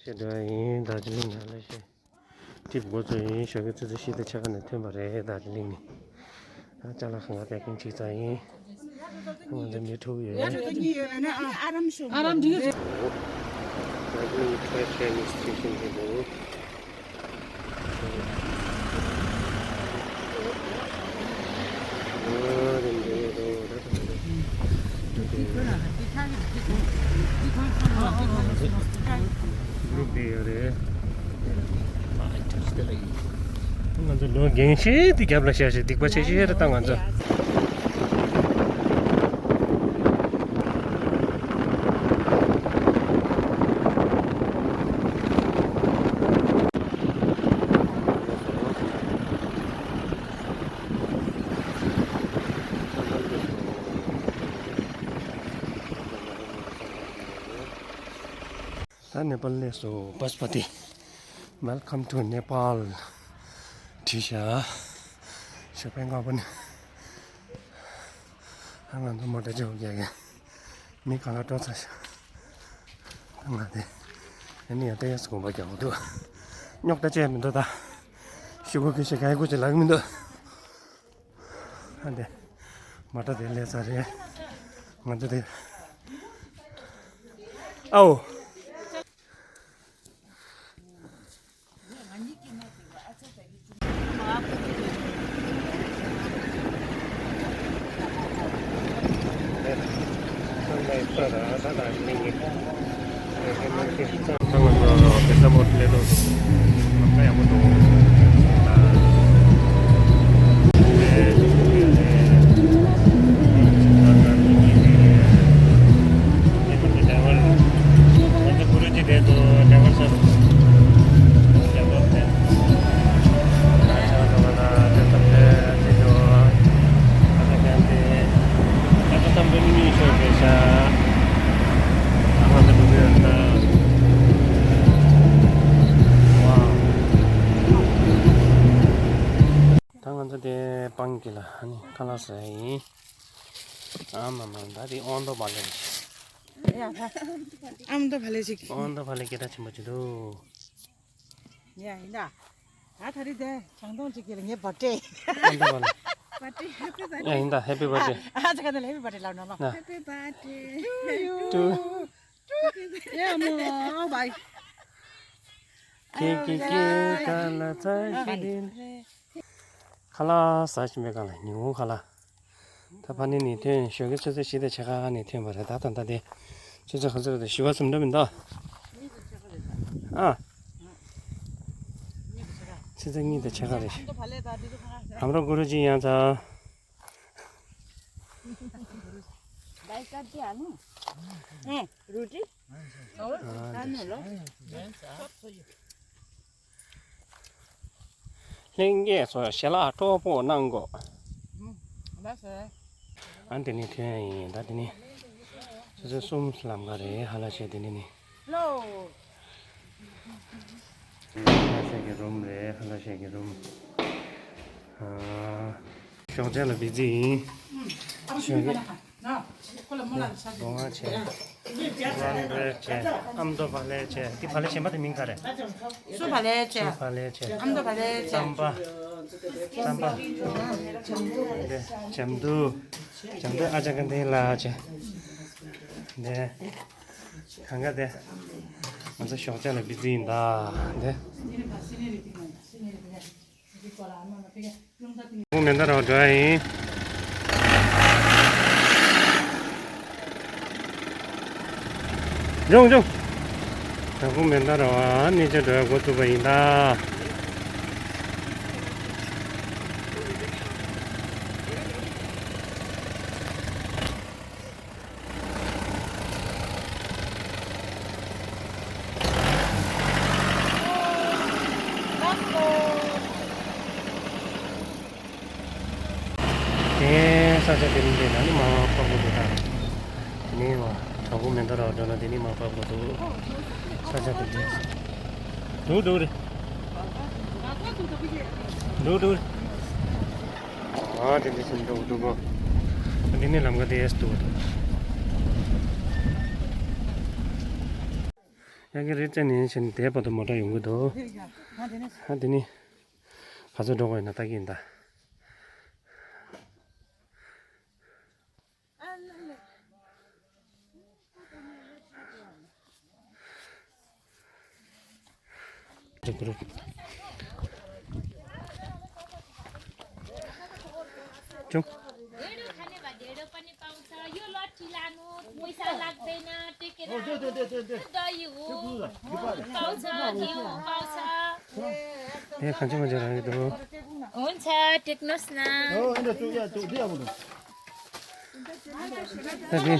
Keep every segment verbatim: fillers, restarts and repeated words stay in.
འགྲོ་བ་ཡིན། རྡོ་རྗེ་གླིང་ནང་ལ་ཤེས། ཊིབ་འགོ་བཙུགས་ཡིན། ཞོགས་ཀའི་ཆུ་ཚོད་བཞི་དང་ཕྱེད་ཀ་ནས་ཐོན་པ་རེད། རྡོ་རྗེ་གླིང་ནས། ཨ་ཅག་ལ་ཁང་ག་བད་ཀན་གཅིག་ཙམ་ཡིན། ང་ཚོ་མི་དྲུག་ཡོད། ཨ་རམ་ཤོང་། ཨ་རམ་འདི་རེད། རྡོ་རྗེ་གླིང་ཊེ་རེ་ཤི་ཡལ་སི་ཊེ་ཤན་དེ་འདུག་ང་ཚོ་ལོ་རྒན་ཤེས་དེ་རྒྱབ་ལ་བཞག་ཞེས་སྡིག་པ་ཆེ་ཤེས་རེད་ད་ང་ཚོ། ད་ནེ་པཱལ་སླེབས་སོང་། པ་སུ་པ་ཏི། Welcome to Nepal། བྲིས་ཤག་ཞོགས་པའི་སྔ་པོ་ནས། ང་ཚོ་མོ་ཊ་ཆེ་བོ་རྒྱག་གི། མི་ག་ལ་འགྲོ་ཚར་ཤག་ང་དེ་ཨ་ནི་ཡང་ཏོག་ཙམ་དགོངས་པ་རྒྱག་དགོས་འདུག་རྙོག་དྲ་བྱས་མི་འདུག་ད་ཤོག་གུ་གི་ཞིག་ག་ཡི་གུ་ཅིག་ལག་མི་འདུག་ཨ་དེ་མོ་ཊ་དེ་སླེབས་ཚར་རེད། ང་ཚོ་དེ། ཨའོ། ད་ང་ཚོ་དེ་སྤང་གི་ལ་ཨ་ནི་ཁ་ལག་ཟ་ཡིན། ཨ་མ་མ་ད་དེ་ཨོན་ཏོ་བ་ལེ། ཡ་ད། ཨ་མ་ཏོ་བ་ལེ་ཞིག་ཨོན་ཏོ་བ་ལེ་སྐད་གྲགས་ཆེན་པོ་ཅིག་འདུག་ཡ་ཡིན་ད། ད་ད་རེས་དེ་བྱང་སྟོང་ཅིག་གིས་ངའི་བར་ཐི་ཌེ། ཨོན་ཏོ་བ་ལེ། བར་ཐི་ཌེ། ཧེ་པི་བར་ཐི་ཌེ། ཡ་ཡིན་ད། ཧེ་པི་བར་ཐི་ཌེ། ཨ་ཅག་ག་ནས་ཧེ་པི་བར་ཐི་ཌེ་ལབ་ནོ་ལོ། ན། Happy birthday to you. ཡ་མོ་ཨོ་བའི། ཁྱེད་ཀྱི་སྐྱེས་སྐར་ལ་བཀྲ་ཤིས་བདེ་ལེགས། ཁ་ལག་ཟ་བཞིན་པའི་སྒང་ལ་ཉིན་གུང་ཁ་ལག་ད་ཕ་ནི་ནས་ཐོན། ཞོགས་ཀའི་ཆུ་ཚོད་བཞི་དང་ཕྱེད་ཀ་ནས་ཐོན་པ་རེད། ད་ད་ལྟ་དེ་ཆུ་ཚོད་ག་ཚོད་རེད། བཞི་པ་ཙམ་འགྲོ་མི་འདུག་ཨ། ཆུ་ཚོད་གཉིས་དང་ཕྱེད་ཀ་རེད། ཧམ་རོ་གུ་རུ་ཇི་ཡང་ཚ། ལྷན་རྒྱས་ཚོ་ཞལ་ལག་སྤྲོ་པོ་གནང་དགོས། ཨ་འདི་ནས་ཐོན་ཡིན་ད། འདི་ནས་ཆུ་ཚོད་གསུམ་ལམ་ཁ་རེད། ཧ་ལ་ཆེ་འདི་ནས་ནི། ཧ་ལ་ཤེ་གི་རུམ་རེད། ཧ་ལ་ཤེ་གི་རུམ། ཨ། ཞོགས་ཇ་ལ་བི་ཛི་ཡིན། ཞོགས་ཇ། སྒོ་ང་བྱས། ཝན་རེད་བྱས། ཨ་མདོ་བ་ལེ་བྱས། འདི་བ་ལེ་གཞན་པ་དེ་མིང་ག་རེད། སུ་བ་ལེ་བྱས། སུ་བ་ལེ་བྱས། ཨ་མདོ་བ་ལེ་བྱས། རྩམ་པ། རྩམ་པ། འདི་འཇམ་དུ། འཇམ་དུ་ཨ་ཅག་ག་འདི་ལ་བྱས། འདི། གང་ག་དེ། ང་ཚོ་ཞོགས་ཇ་ལ་བི་ཛི་ཡིན་ད། འདི། ཁོང་མེ་མདའ་ར་བ་འགྲོ་ཡ་ཡིན། འབྱུང་འབྱུང་། ད་ཁོང་མེ་མདའ་ར་བ་གནས་ཆེན་འགྲོ་ཡ་འགོ་བཙུགས་པ་ཡིན་ད། དེ་ས་ཆ་དེ་རིང་དེ་ན་ནི་མ་པ་གོ་དེ་དང་། དེ་ནི་མ་གྲོགས་པོ་མེ་མདའ་ར་བ་འགྲོ་ན་དེ་ནི་མ་པ་གོ་དུ། ས་ཆ་དེ་འདྲ། འགྲོ་འགྲོ་རེད། འགྲོ་འགྲོ་རེད། ཨ་དེ་འདྲ་ཞིག་འགྲོ་འགྲོ་གོ། དེ་ནི་ལམ་ཁ་དེ་ཡས་འདུག་འདུག་ཡ་གི་རེད་ཅན་ནི་བཞིན་དེ་བར་དུ་མོ་ཊ་ཡོང་གི་འདུག་ཨ་དེ་ནི་ག་ཚོད་འགྲོ་དགོས་ཡིན་ན་ལྟ་གི་ཡིན་ད། चुप। ढेँडो खाने भए ढेँडो पनि पाउँछ। यो लट्ठी लानु, पैसा लाग्दैन, टेकेर आउनु। दही हो, पाउँछ, घिउ पाउँछ। ए, खान्छ मान्छे रहेको त हो। हुन्छ, टेक्नुहोस् न। ད་དེ་དེ་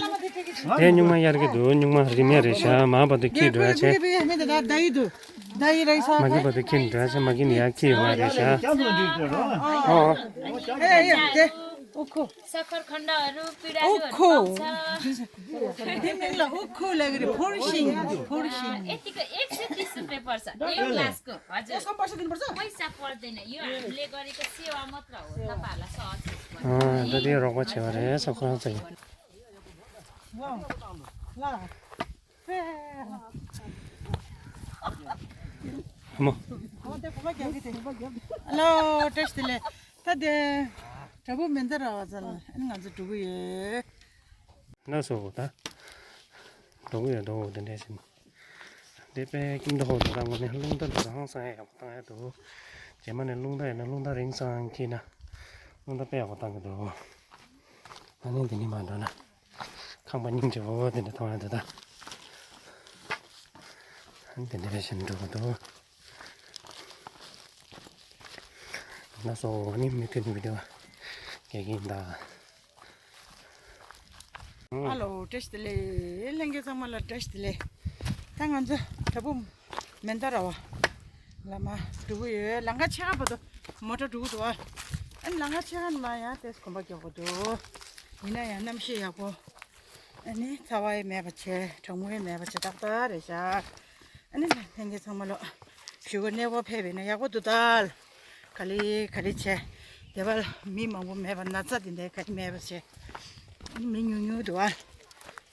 སྨྱུག་མ་གཡར་གི་འདུག་སྨྱུག་མ་རིམ་ཡ་རེད་ཤག་མ་བ་དུ་ཁྱི་འགྲོ་ཡ་ཆེ། ད་ཡི་དུ། ད་ཡི་རེད་ཤག་མ་གི་བ་དུ་ཁྱི་འགྲོ་ཡ་ཆེ། མ་གི་ནི་ཡ་ཁྱི་ཡོང་བ་རེད་ཤག་ཨོ། ཨོ་ཁོ། ས་ཁར་ཁ་འདྲ་རུ་པི་ཌ་རུ་ཨོ་ཁོ། དེ་མིང་ལ་ཨོ་ཁོ་ལ་གི་རེད། ཕོར་ཤིང་། ཕོར་ཤིང་། यतिको एक सय तीस रुपियाँ पर्छ एक ग्लासको। हजुर। यसको पैसा दिनुपर्छ? पैसा पर्दैन, यो हामीले गरेको सेवा मात्र हो। तपाईँहरूलाई सहज होस् भनेर। अँ, त त्यही रोक्न छ अरे, यसो कुरा चाहिँ। ल। म। ल, टेस्ट ले। त दे। टबु मेन्द रवा चल। अनि गान्छ टुबु ये। न सो हो त। टबु ये दो हो दे सिन। འདི་དཔེ་ཀིང་ཏོ་ཧོ་དེ་དང་ངོ་ནས་རླུང་རྟ་འདི་རང་སང་ཡག་པོ་བཏང་ཡག་འདུག་རྗེས་མ་ནས་རླུང་རྟ་ཡིན་ན་རླུང་རྟ་རིང་སང་འཁྱེར་ན་རླུང་རྟ་དཔེ་ཡག་པོ་བཏང་གི་འདུག་ཨ་ནི་འདི་ནི་མ་འགྲོ་ན་ཁང་པ་སྙིང་རྗེ་བོ་དེ་འདྲ་མཐོང་ཡག་འདུག་ད་ཨ་ནི་དེ་འདྲ་བྱས་ནས་འགྲོ་གི་འདུག་ལགས་སོ། ཨ་ནི་མུ་མཐུད་ནས་བི་ཌིའོ་སྐྱེལ་གྱིན་གདའ། ཨ་ལོ། བཀྲ་ཤིས་བདེ་ལེགས། ལྷན་རྒྱས་ཚང་མ་ལ་བཀྲ་ཤིས་བདེ་ལེགས། ད་ང་ཚོ་བྲག་ཕུག་མན་དཱ་ར་བ་ལ་མར་འགྲོ་གི་ཡོད། ལམ་ཁ་ཕྱེད་ཀ་བར་དུ་མོ་ཊ་འགྲོ་གི་འདུག་ཨ་ནི་ལམ་ཁ་ཕྱེད་ཀ་ནས་མར་ཡང་ཏོག་ཙམ་གོམ་པ་རྒྱག་དགོས་འདུག་ཡིན་ན་ཡང་གནམ་གཤིས་ཡག་པོ། ཨ་ནི་ཚ་བ་ཡང་མེད་པ་བྱས། གྲང་མོ་ཡང་མེད་པ་བྱས། ཏག་ཏག་རེད་ཤག་ཨ་ནི་ལྷན་རྒྱས་ཚང་མ་ལོ། བཞུགས་སྒར་གནས་སྐོར་ཕེབས་པ་ཡིན་ན་ཡག་པོ་འདུག་ད། ག་ལེ་ག་ལེ་བྱས། དེ་བར་མི་མང་པོ་མེད་པ། ན་ཚ་དེ་འདྲའི་ག་ལེ་མེད་པ་བྱས། ཨ་ནི་མི་ཉུང་ཉུང་འདུག་ཨ།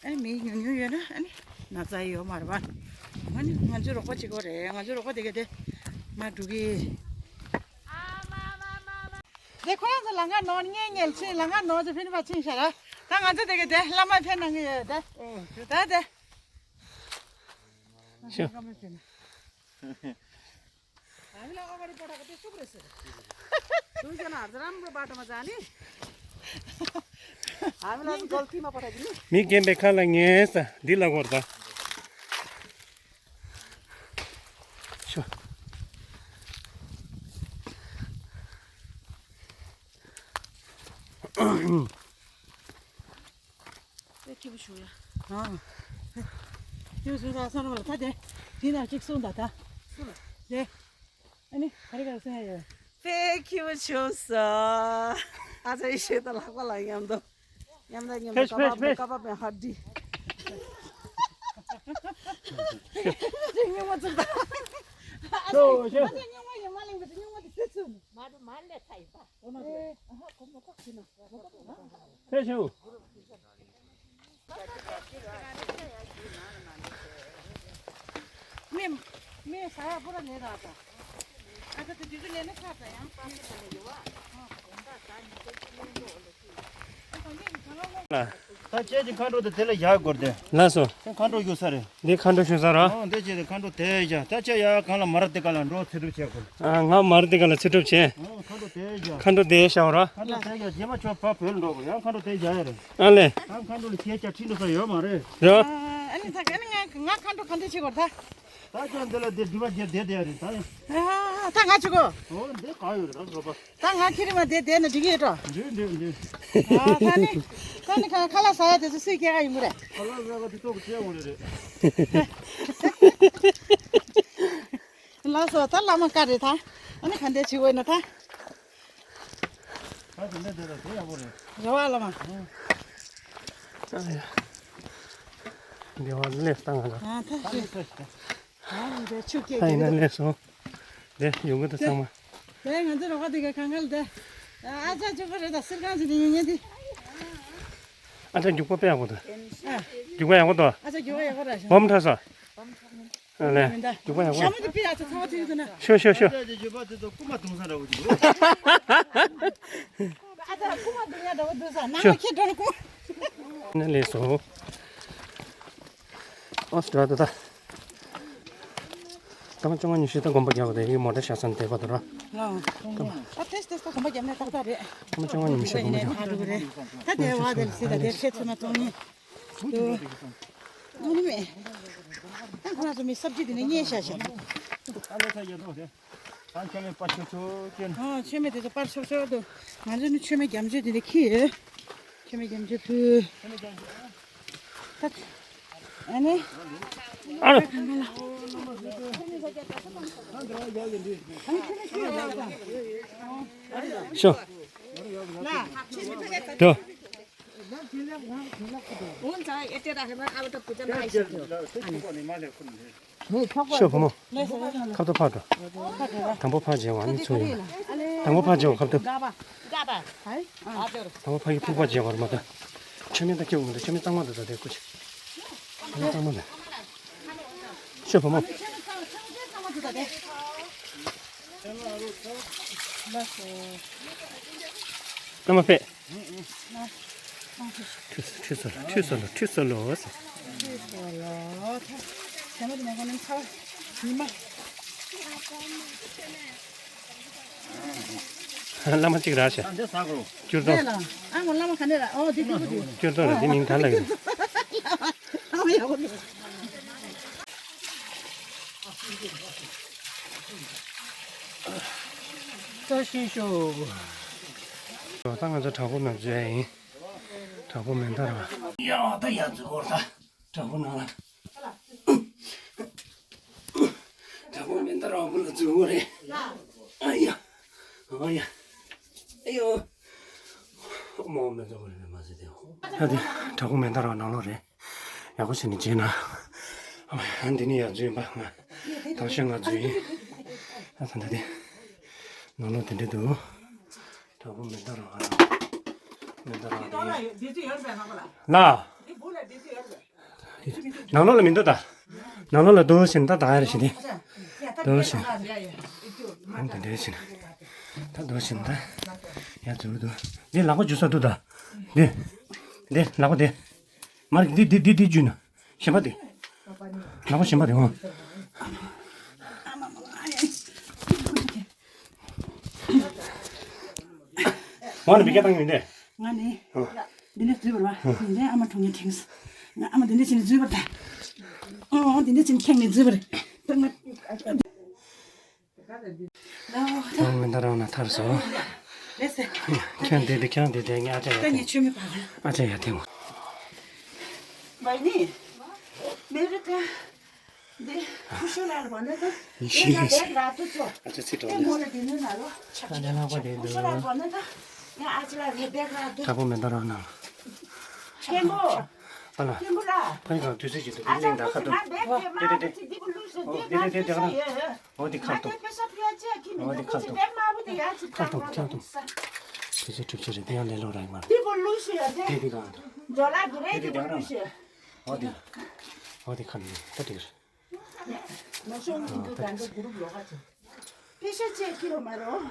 ཨ་ནི་མི་ཉུང་ཉུང་ཡོད་ན་ཨ་ནི་ན་ཚ་ཡོད་མ་རེད་པ། ཨ་ནི་ང་ཚོའི་རོགས་པ་གཅིག་པོ་རེད། ང་ཚོའི་རོགས་པ་དེ་ག་དེ་མར་འགྲོ་གི། དེ་ཁོ་རང་ཚོ་ལམ་ཁ་ནོར་ཉེ་ཉེ་ཕྱིན། ལམ་ཁ་ནོར་ཚོ་ཕིན་པ་ཕྱིན་ཤག་ར། ད་ང་ཚོ་དེ་ག་དེ་བླ་མ་ཕེབས་གནང་གི་ཡོད་དེ། ད་དེ། ཤོ། हामीलाई अगाडि पठाएको त्यो सुक्रेस दुईजनाहरू चाहिँ राम्रो बाटोमा जाने। हामीलाई चाहिँ गल्तीमा पठाइदिनु। མི་རྒན་པའི་ཁ་ལ་ངེས་འདི་ལ་གོར་ད། ཤོ། དཔེ་སྐྱིད་པོ་བྱུང་ཡ། ཨ། སྐྱིད་པོ་བྱུང་ད་བསམ་བློ་ལ་ད་དེ། དེ་ན་གཅིག་གསུངས་ད་ད། སུ་ལ། དེ། ཨ་ནི་ག་རེ་ག་རེ་གསུང་ཡ་ཡོད། དཔེ་སྐྱིད་པོ་བྱུང་སོང་། ཨ་ཙི་ཡེ་ཤེས་དང་ལྷག་པ་ལ་མཉམ་དུ། མཉམ་དུ་མཉམ་དུ། ཕེཤ་ཀ་པ་ཕེཤ་ཕེཤ། ཀ་པ་ཕེཤ་ཧ་ཌི། སྙིང་མ་ཚུགས་ད། ཤོ་ཤོ། སྙིང་མ་ཡིན་མ་གླེང་བ་སྙིང་མ་དེ་ཚུགས་ཚུགས། མ་རུ་མ་ལས་ཐ་ཡིན་པ། ཨེ། ཨ་ཧ་གོ་མ་ཐག་ཆེ་ན། ཕེ་ཤོ། མེ་མེ་ས་ཡ་པོ་ར་ལེ་ར་ད། ཨ་ད་དེ་དུས་ལེ་ན་ཁ་ད་ཡང་པ་ས་ད་ལེ་ཡོ་བ། ད་ཅེ་ཅི་མཁའ་འགྲོ་དེ་དེ་ལ་ཡག་དགོས་དེ། ལགས་སོ། ཁྱེད་མཁའ་འགྲོ་ཞུ་ས་རེད། འདི་མཁའ་འགྲོ་ཞུ་ས་ར། ཨོ་འདི་ཅེ་དེ་མཁའ་འགྲོ་དེ་ཡ། ད་ཅེ་ཡ་གང་ལ་མར་དེ་ག་ལ་འགྲོ་ཚེ་སྒྲུབ་བྱེད་དགོས། ཨ་ང་མར་དེ་ག་ལ་ཚེ་སྒྲུབ་བྱེད། ཨོ་མཁའ་འགྲོ་དེ་ཡ། མཁའ་འགྲོ་དེ་ཤ་བ་ར། མཁའ་འགྲོ་དེ་ཡ་རྗེས་མ་ཆོ་བ་བོད་ལ་འགྲོ་དགོས། ཡང་མཁའ་འགྲོ་དེ་ཡ་རེད། ཨ་ལེ། ད་མཁའ་འགྲོ་ལ་ཁྱེད་ཅག་ཁྲིད་འགྲོ་ས་ཡོད་མ་རེད། ར། ཨ་ནི་ད་ག་ནི་ང་ང་མཁའ་འགྲོ་ག་འདྲ་བྱེད་དགོས་ད། ད་ཅང་འདི་ལ་འདི་སྒྲིབ་པ་འགྱེལ་བསྡད་བསྡད་རེད་ད། ཨ་ད་ང་ཆུ་གོ། ཨོ་འདི་ག་ཡོད་རེད་ད་རོ་པ། ད་ང་ཁྱེད་རིང་མ་བསྡད་བསྡད་ན་འགྲིག་གི་ཡོད་འགྲོ། འགྲིག་འགྲིག་འགྲིག་ཨ་ད་ནི་ད་ནི་ཁ་ཁ་ལག་ཟ་ཡ་དེ་ཚོ་སུས་སྐྱེལ་ག་ཡོང་གི་རེད། ཁ་ལག་ཟ་ག་དེ་ཏོག་གི་སྐྱེལ་འོང་རེད་རེད། ལགས་སོ། ད་བླ་མ་བཀའ་རེད་ད། ཨ་ནི་ག་འདྲ་བྱེད་འོས་ན་ད། ད་དེ་འདྲ་བསྡད་ད་དེ་ཡག་པོ་རེད། རེད་བ་བླ་མ། ཨོ། ཨ་ཡ། འདི་བ་ལས་བཏང་ང་ལ། ཨ་ད་ད་ཤི། ནི་ད་ཤི་ད། ཨ་ནི་དེ་ཆུ་སྐྱེས་ད་ཡིན་ན་ཀྱི་ལས་སོང་། དེ་ཡོང་གི་འདུག་ཚང་མ། དེ་ང་ཚོ་རོགས་པ་དེ་ག་གང་ག་ལ་དེ། ཨ་ཅག་ཅུ་པ་རེད་ད་སིལ་གང་ཅི་དེ་ཡིན་ཉན་དེ། ཨ་ཅག་རྒྱུག་པ་དཔེ་ཡག་པོ་འདུག་ཨ། རྒྱུག་པ་ཡག་པོ་འདུག་ཨ་ཅག་རྒྱུག་པ་ཡག་པོ་ར་ཤ། བོམ་ཁྲ་སོ། ཨ་ལས། རྒྱུག་པ་ཡག་པོ། ཞྭ་མོ་དེ་པི་ཡག་ཚ་ཚ་བ་ཚ་ཡོད་ན། ཤོ་ཤོ་ཤོ། ཨ་ད་རྐུ་མ་འདུག་ཡ་འདྲ་བོ་འདུག་ས་ནང་ཁྱེད་འགྲོ་ན་རྐུ་མ། ནས་ལས་སོ། ཨོ་སི་ཏྲ་ད་ད། ད་མ་བཅོ་ལྔ་ཉི་ཤུ་ད་དགོན་པ་རྒྱག་པ་དེ་ཡི་མོ་ཊ་ཤ་ཚན་དེ་པ་དུ་ར། ཨ་ཏེས་ཏེས་ད་དགོན་པ་རྒྱབ་ནས་ཏག་ཏག་རེད། ད་མ་བཅོ་ལྔ་ཉི་ཤུ་དགོན་པ་རྒྱག་ད་དེ་བ་དེ་སི་ད་དེ་ཁྱེད་ཚོ་མ་གཏོང་ནི། དུ། ཨ་ནི་མེད། ད་ཁོ་རང་ཚོ་མི་སབ་ཇི་དེ་ནས་རྙེད་ཤག་ཤག་ཨ་ལོ་ད་ཡ་ཐོག་དེ། ཨ་མཆོད་མེ་པར་ཆོག་ཆོག་ཀྱེ། ཨ་མཆོད་མེ་དེ་ཚོ་པར་ཆོག་ཆོག་དུ། ང་ཚོ་ནི་མཆོད་མེ་རྒྱ་མཆོད་དེ་ནས་ཁྱི་ཡོད། མཆོད་མེ་རྒྱ་མཆོད་དུ། ད། ཨ་ནི། ཨ་ལོ། ཤོ། དུ། ཤོ་བུ་མོ། ཁབ་ཏུ་ཕར་འགྲོ། དང་པོ་ཕར་མཇལ་བ་ནི་ཚུར་ཡིན། དང་པོ་ཕར་མཇལ་བ་ཁབ་ཏུ། དང་པོ་ཕར་གྱི་ཕུག་པ་མཇལ་བར་མ་ད། མཆོད་མེ་ད་སྐྱེ་བོ་མི་འདུག་མཆོད་མེ་གཙང་མ་འདུག་ད་དེ་སྐུ་ཆེ། མཆོད་མེ་གཙང་མ་འདུག་ཤོ་བུ་མོ། ལ་སོ། ལ་མ་ཕེ། ཁྲུས་སོ་ལོ། ཁྲུས་སོ་ལོ། ཁྲུས་སོ་ལོ། ཁྲུས་སོ་ལོ། ཁྲུས་སོ་ལོ། ད་ཟ་མ་དེ་མ་གོ་ནས་ཚ་བ་ཉི་མ། བླ་མ་གཅིག་རག་ཤག་ཨ་འདི་ཟ་དགོས། སྐྱུར་ཏོ། ཨ་མོ་བླ་མ་ག་ནས་རག་ཨོ་དེ་སྐྱུར་པོ་དེ། སྐྱུར་ཏོ་རེད། དེ་མིང་ག་ལ་ཡོད། བླ་མ་ཡག་པོ་འདུག་བཀྲ་ཤིས་ཤོག་ད་ང་ཚོ་བྲག་ཕུག་ནང་འཛུལ་ཡ་ཡིན། བྲག་ཕུག་མེ་མདའ་ར། ཡ་ད་ཡ་འཛུལ་གོ་ད། བྲག་ཕུག་ནང་ལ། བྲག་ཕུག་མེ་མདའ་ར་བ་བུ་ལ་འཛུལ་གོ་རེད། ཨ་ཡ། ཨ་ཡ། ཨ་ཡོ། མོ་མེ་མདའ་བུ་ལ་མ་ཟེར་ཏེ། ད་དེ་བྲག་ཕུག་མེ་མདའ་ར་བ་ནང་ལོགས་རེད། ཡག་པོ་བྱས་ནས་བརྗེས་ན། ཨ་འདི་ནི་ཡར་འཛུལ་ཡིན་པ་ང་། དང་ཤོས་ང་འཛུལ་ཡིན། ཨ་ད་ད་དེ། ནང་ལོགས་དེ་འདྲ་འདུག་བྲག་ཕུག་མེ་མདའ་ར་བ་ལ། མེ་མདའ་ར་བ་དེ། ལ། ནང་ལོགས་ལ་མི་འདུག་ད། ནང་ལོགས་ལ་འདུག་ཟིན་ད་ད་ཡར་ཞིག་དེ། འདུག་ཟིན། ཨང་ད་འདྲ་ཞིག་ད་འདུག་ཟིན་ད། ཡར་འཛུལ་འདུག་འདི་ལག་པ་འཇུ་ས་འདུག་ད། འདི། འདི་ལག་པ་འདི། མར་འདི་འདི་འདི་འདི་འཇུས་ན། གཞན་པ་དེ། ལག་པ་གཞན་པ་དེ་འོང་། འོང་ནི་མི་སྐད་བཏང་གི་མིན་ཏེ། ང་ནི། འདི་ནས་འཛུལ་བར་བ། འདི་ནས་ཨ་མ་གྲོངས་ཉེན་ཁེངས། ང་ཨ་མ་འདི་འདྲ་བྱས་ནས་འཛུལ་བར་ད། ཨོ་འདི་འདྲ་བྱས་ནས་ཁེངས་ནས་འཛུལ་བར། ད་ང་། ད་མེ་མདའ་རང་ན་ཐར་སོང་། ལེ་སེ། ཁྱོད་འདི་འདི་ཁྱོད་འདི་འདི་ངས་ཨ་ཅག་ཡ་ད་ངས་ཆུ་མི་བར། ཨ་ཅག་ཡ་ཐེངས། བའི་ནི། མེ་རི་ཀ། འདི་ཁུ་ཤུ་ལ་ལ་བ་ནི་ད། ཡི་ཤི་ཡི་ཤི། ཨ་ཅག་ཚིག་གྲོགས་ནི། མོ་ལ་འདི་ནི་ན་ལོ། ཨ་ཅག་ལྷག་པ་དེ་འདུག་ཁུ་ཤུ་ལ་བ་ནི་ད། ངས་ཨ་ཅག་ལ་རེ་བེག་ར་འདུག་ཁྲ་པོ་མེ་མདའ་རང་ན། སྐྱེན་པོ། ཨ་ལ། སྐྱེན་པོ་ལ། ཕ་ཡི་གང་དུས་ཚོད་ཅིག་ཏུ་ཨ་ཅག་ལིང་ད་ཁ་ཁུ་ཤུ་ཏུ། ང་བེག་རེ་མ་དེ་དེ་དེ། ཁུ་ཤུ་འདི་གུ་ལུག་ཤུ་འདི་ང་ཁུ་ཤུ་ཡོད། འོ་དེ་ཁ་ལྟོ། ཨ་དེ་ཁ་ལྟོ། ཁ་ལྟོ། དེ་ཚོ་གྲུབ་ཆ་རེད། དེ་ཡང་ལས་ལོ་རག་མ་རེད། དེ་པོ་ལུག་ཤི་ཡ་དེ། དེ་དེ་གང་དུ། འཇོ་ལ་དེ་རེད། དེ་དེ་པོ་ལུག་ཤི་ཡ། འོ་དེ། འོ་དེ་ཁ་ལྟོ། ད་དེ་རེད། ནོ་ཤོང་གི་འདུག་ད་འདི་གུ་རུབ་ལོག་ག་ཚོ། པེ་ཤ་ཅེ་ཁྱི་རོ་མ་རོ།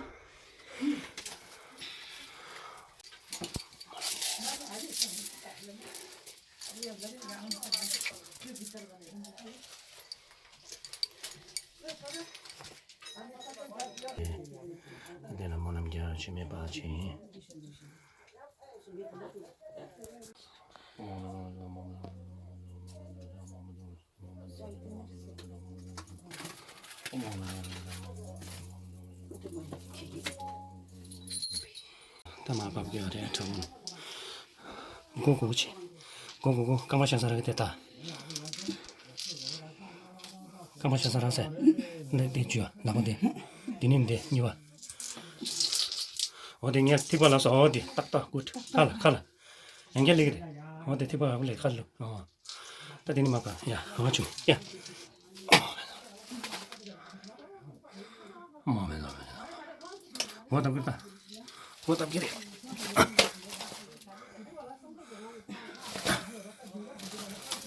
དེ་ལ་སྨོན་ལམ་རྒྱ་ཆེ་མེད་པ་ཆེ། ད་མ་བབས་ཀྱི་རེད་གྲོགས་པོ། གོ་གོ་ཆེ། གོ་གོ་གོ་རྐང་པ་བཞག་ས་ར་གི་དེ་ད། རྐང་པ་བཞག་ས་ར་ས། འདི་འདི་བཅུ་ལག་པ་འདི། འདི་ནི་འདི་གཉིས་པ། འོ་དེ་ངས་ཐིགས་པ་ལ་སོ་འོ་དེ་ཏག་ཏག་གུད། ཁ་ལ་ཁ་ལ། ཡང་བསྐྱར་ལེགས་རེད། འོ་དེ་ཐིགས་པ་ཧ་གོ་ལེ་ཁ་ལ། འོ། ད་དེ་ནི་མ་པ་ཡ་ཧ་བ་ཆུ་ཡ། མ་མེད་ལ་མེད་ལ། འོ་ད་གུད་ད། འོ་ད་གུད་རེད།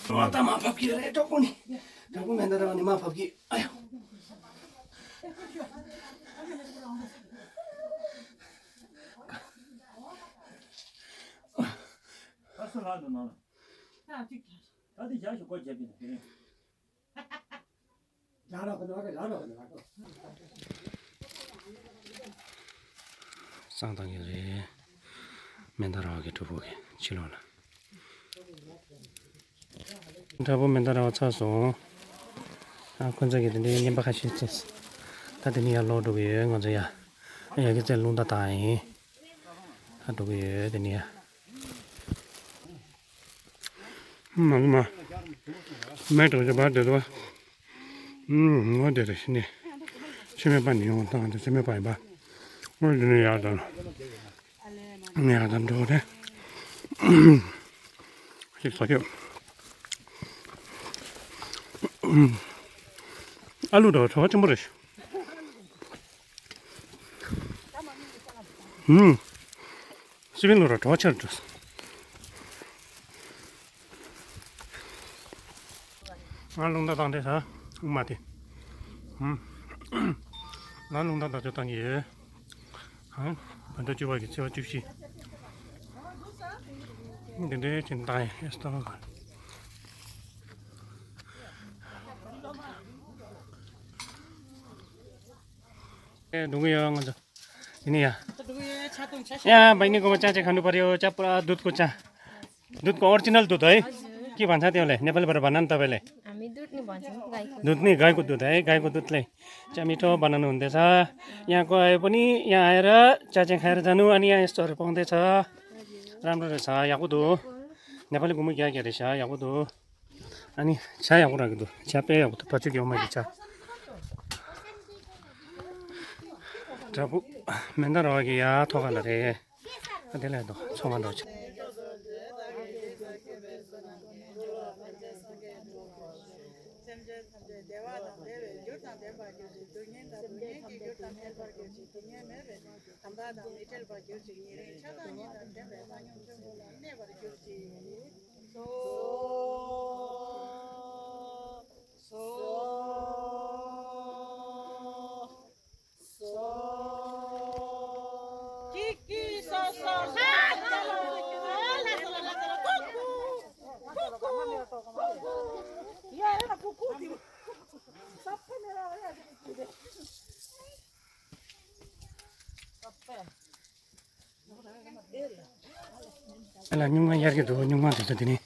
འོ་ད་མ་པ་གུད་རེད་གྲོགས་པོ་ནི། ད་ ཡག་པོ་མེད་ན་རང་ནི་མ་བབ་ཀི། ཨ་ཡོ། ཨ་སུ་ལྷག་ཏུ་ནང་ལ། ད་དེ་བཞག་ཞིག་སྒོ་བརྒྱབ་པ་ཡིན་ན་དེ་རིང་། བསང་བཏང་གི་རེད། མན་དཱ་ར་བ་གི་གྲོགས་པོ་གི་ཕྱི་ལོགས་ལ། གྲོགས་པོ་མན་དཱ་ར་བ་ཚར་སོང་། ཨ་ཁོ་ཚོ་གི་དེ་འདྲའི་རྔན་པ་ཁ་ཤས་བཙལ། ད་དེ་ནས་ཡར་ལོག་འགྲོ་གི་ཡོད་ང་ཚོ་ཡ། ཡ་གི་རྩེ་རླུང་རྟ་བཏང་ཡིན། ཨ་འགྲོ་གི་ཡོད་དེ་ནས་ཡ། མ་མ། མེ་གྲོགས་ཀྱི་བར་དེ་དུ། ངོ་དེ་རེ་ཤི་ནས། ཆི་མེད་པ་ནི་ཡོང་བཏང་དེ་ཆི་མེད་པ་ཡིན་པ། ངོ་དེ་ནས་ཡར་དང་། ངས་ཡར་དང་འགྲོ་རེད། ཞིག་ཟ་ཡོད། ཨ་ལུ་དང་བྲོ་བ་ཆེན་པོ་རེད། ཧུམ། སི་པན་ལོ་ར་གྲོགས་ཆར་འགྲོ། ང་རླུང་རྟ་བཏང་དེ་ས་དབུ་མ་དེ། ཧུམ། ང་རླུང་རྟ་བཏང་ཆོག་བཏང་གི་ཡོད། ཧང་། བོད་ཟླ་བཅུ་པ་གི་ཚེས་པ་བཅུ་བཞི། འདི་འདྲའི་ཅན་བཏང་ཡིན་ཨེ་སྟོང་ག་ཨེ་འགྲོ་གི་ཡོད་ང་ཚོ། ཡིན་ཡ། ཡ་བའི་ནི་གོ་ཅ་ཅེ་ཁ་ནུ་པ་རེ་ཡོ་ཅ་པ་ར་དུད་ཀོ་ཅ། དུད་ཀོ་ཨོ་རི་ཇི་ནལ་དུད་ཨེ། ཀི་བན་ཆ་ཏེ་ལེ་ནེ་པལ་པར་བ་ནན་ཏ་བེ་ལེ། དུད་ནི་གའི་ཀོ་དུད་ཨེ་གའི་ཀོ་དུད་ལེ། ཅ་མི་ཏོ་བ་ནན་ནུན་དེ་ས། ཡ་ཀོ་ཨེ་པོ་ནི་ཡ་ཨེ་ར་ཅ་ཅེ་ཁ་ཡ་ར་ཛ་ནུ་ཨ་ནི་ཡ་ཨེ་སྟོ་རེ་པོང་དེ་ས། རམ་ར་རེ་ས་ཡག་པོ་དུ། ནེ་པལ་གུ་མུ་གྱ་གྱ་རེ་ཤ་ཡག་པོ་དུ། ཨ་ནི་ཇ་ཡག་པོ་རག་གི་འདུག་ཇ་དཔེ་ཡག་པོ་འདུག་ཕ་ཆུ་གི་འོ་མ་གི་ཇ། དྲ་བུ་མེ་མདའ་ར་བ་གི་ཡ་ཐོག་ཁ་ལ་རེད། ཨ་དེ་ལས་འདུག་ཚོང་ཁང་འདུག་སེམས་ཅན་ཐམས་ཅད་བདེ་བ་དང་བདེ་བའི་རྒྱུ་དང་ལྡན་པར་གྱུར་ཅིག་སྡུག་བསྔལ་དང་སྡུག་བསྔལ་གྱི་རྒྱུ་དང་ཕན་པར་གྱུར་ཅིག་སྡུག་བསྔལ་མེད་པའི་དམ་པ་དང་མི་འབྲལ་བར་གྱུར་ཅིག་ཉེ་རིང་ཆགས་སྡང་གཉིས་དང་ལྡན་པའི་བཏང་སྙོམས་ཆེན་པོ་ལ་གནས་པར་གྱུར་ཅིག་སོ། སོ། སོ། ཀི་ཀི་སོ་སོ་ལྷ་ལྷ་ལྷ་ལྷ་ལྷ་ལྷ་ལྷ་ཀུ་ཀུ་ཀུ་ཀུ་ཀུ་ཀུ་ཡ་ཡ་ཀུ་ཀུ་ཀུ་ས་ཕེ་མེ་ར་ཡ་ཀུ་ཀུ་ཨ་ལ་སྨྱུག་མ་གཡར་གྱི་འདུག་སྨྱུག་མ་དེ་ཚོ་དེ་ནི་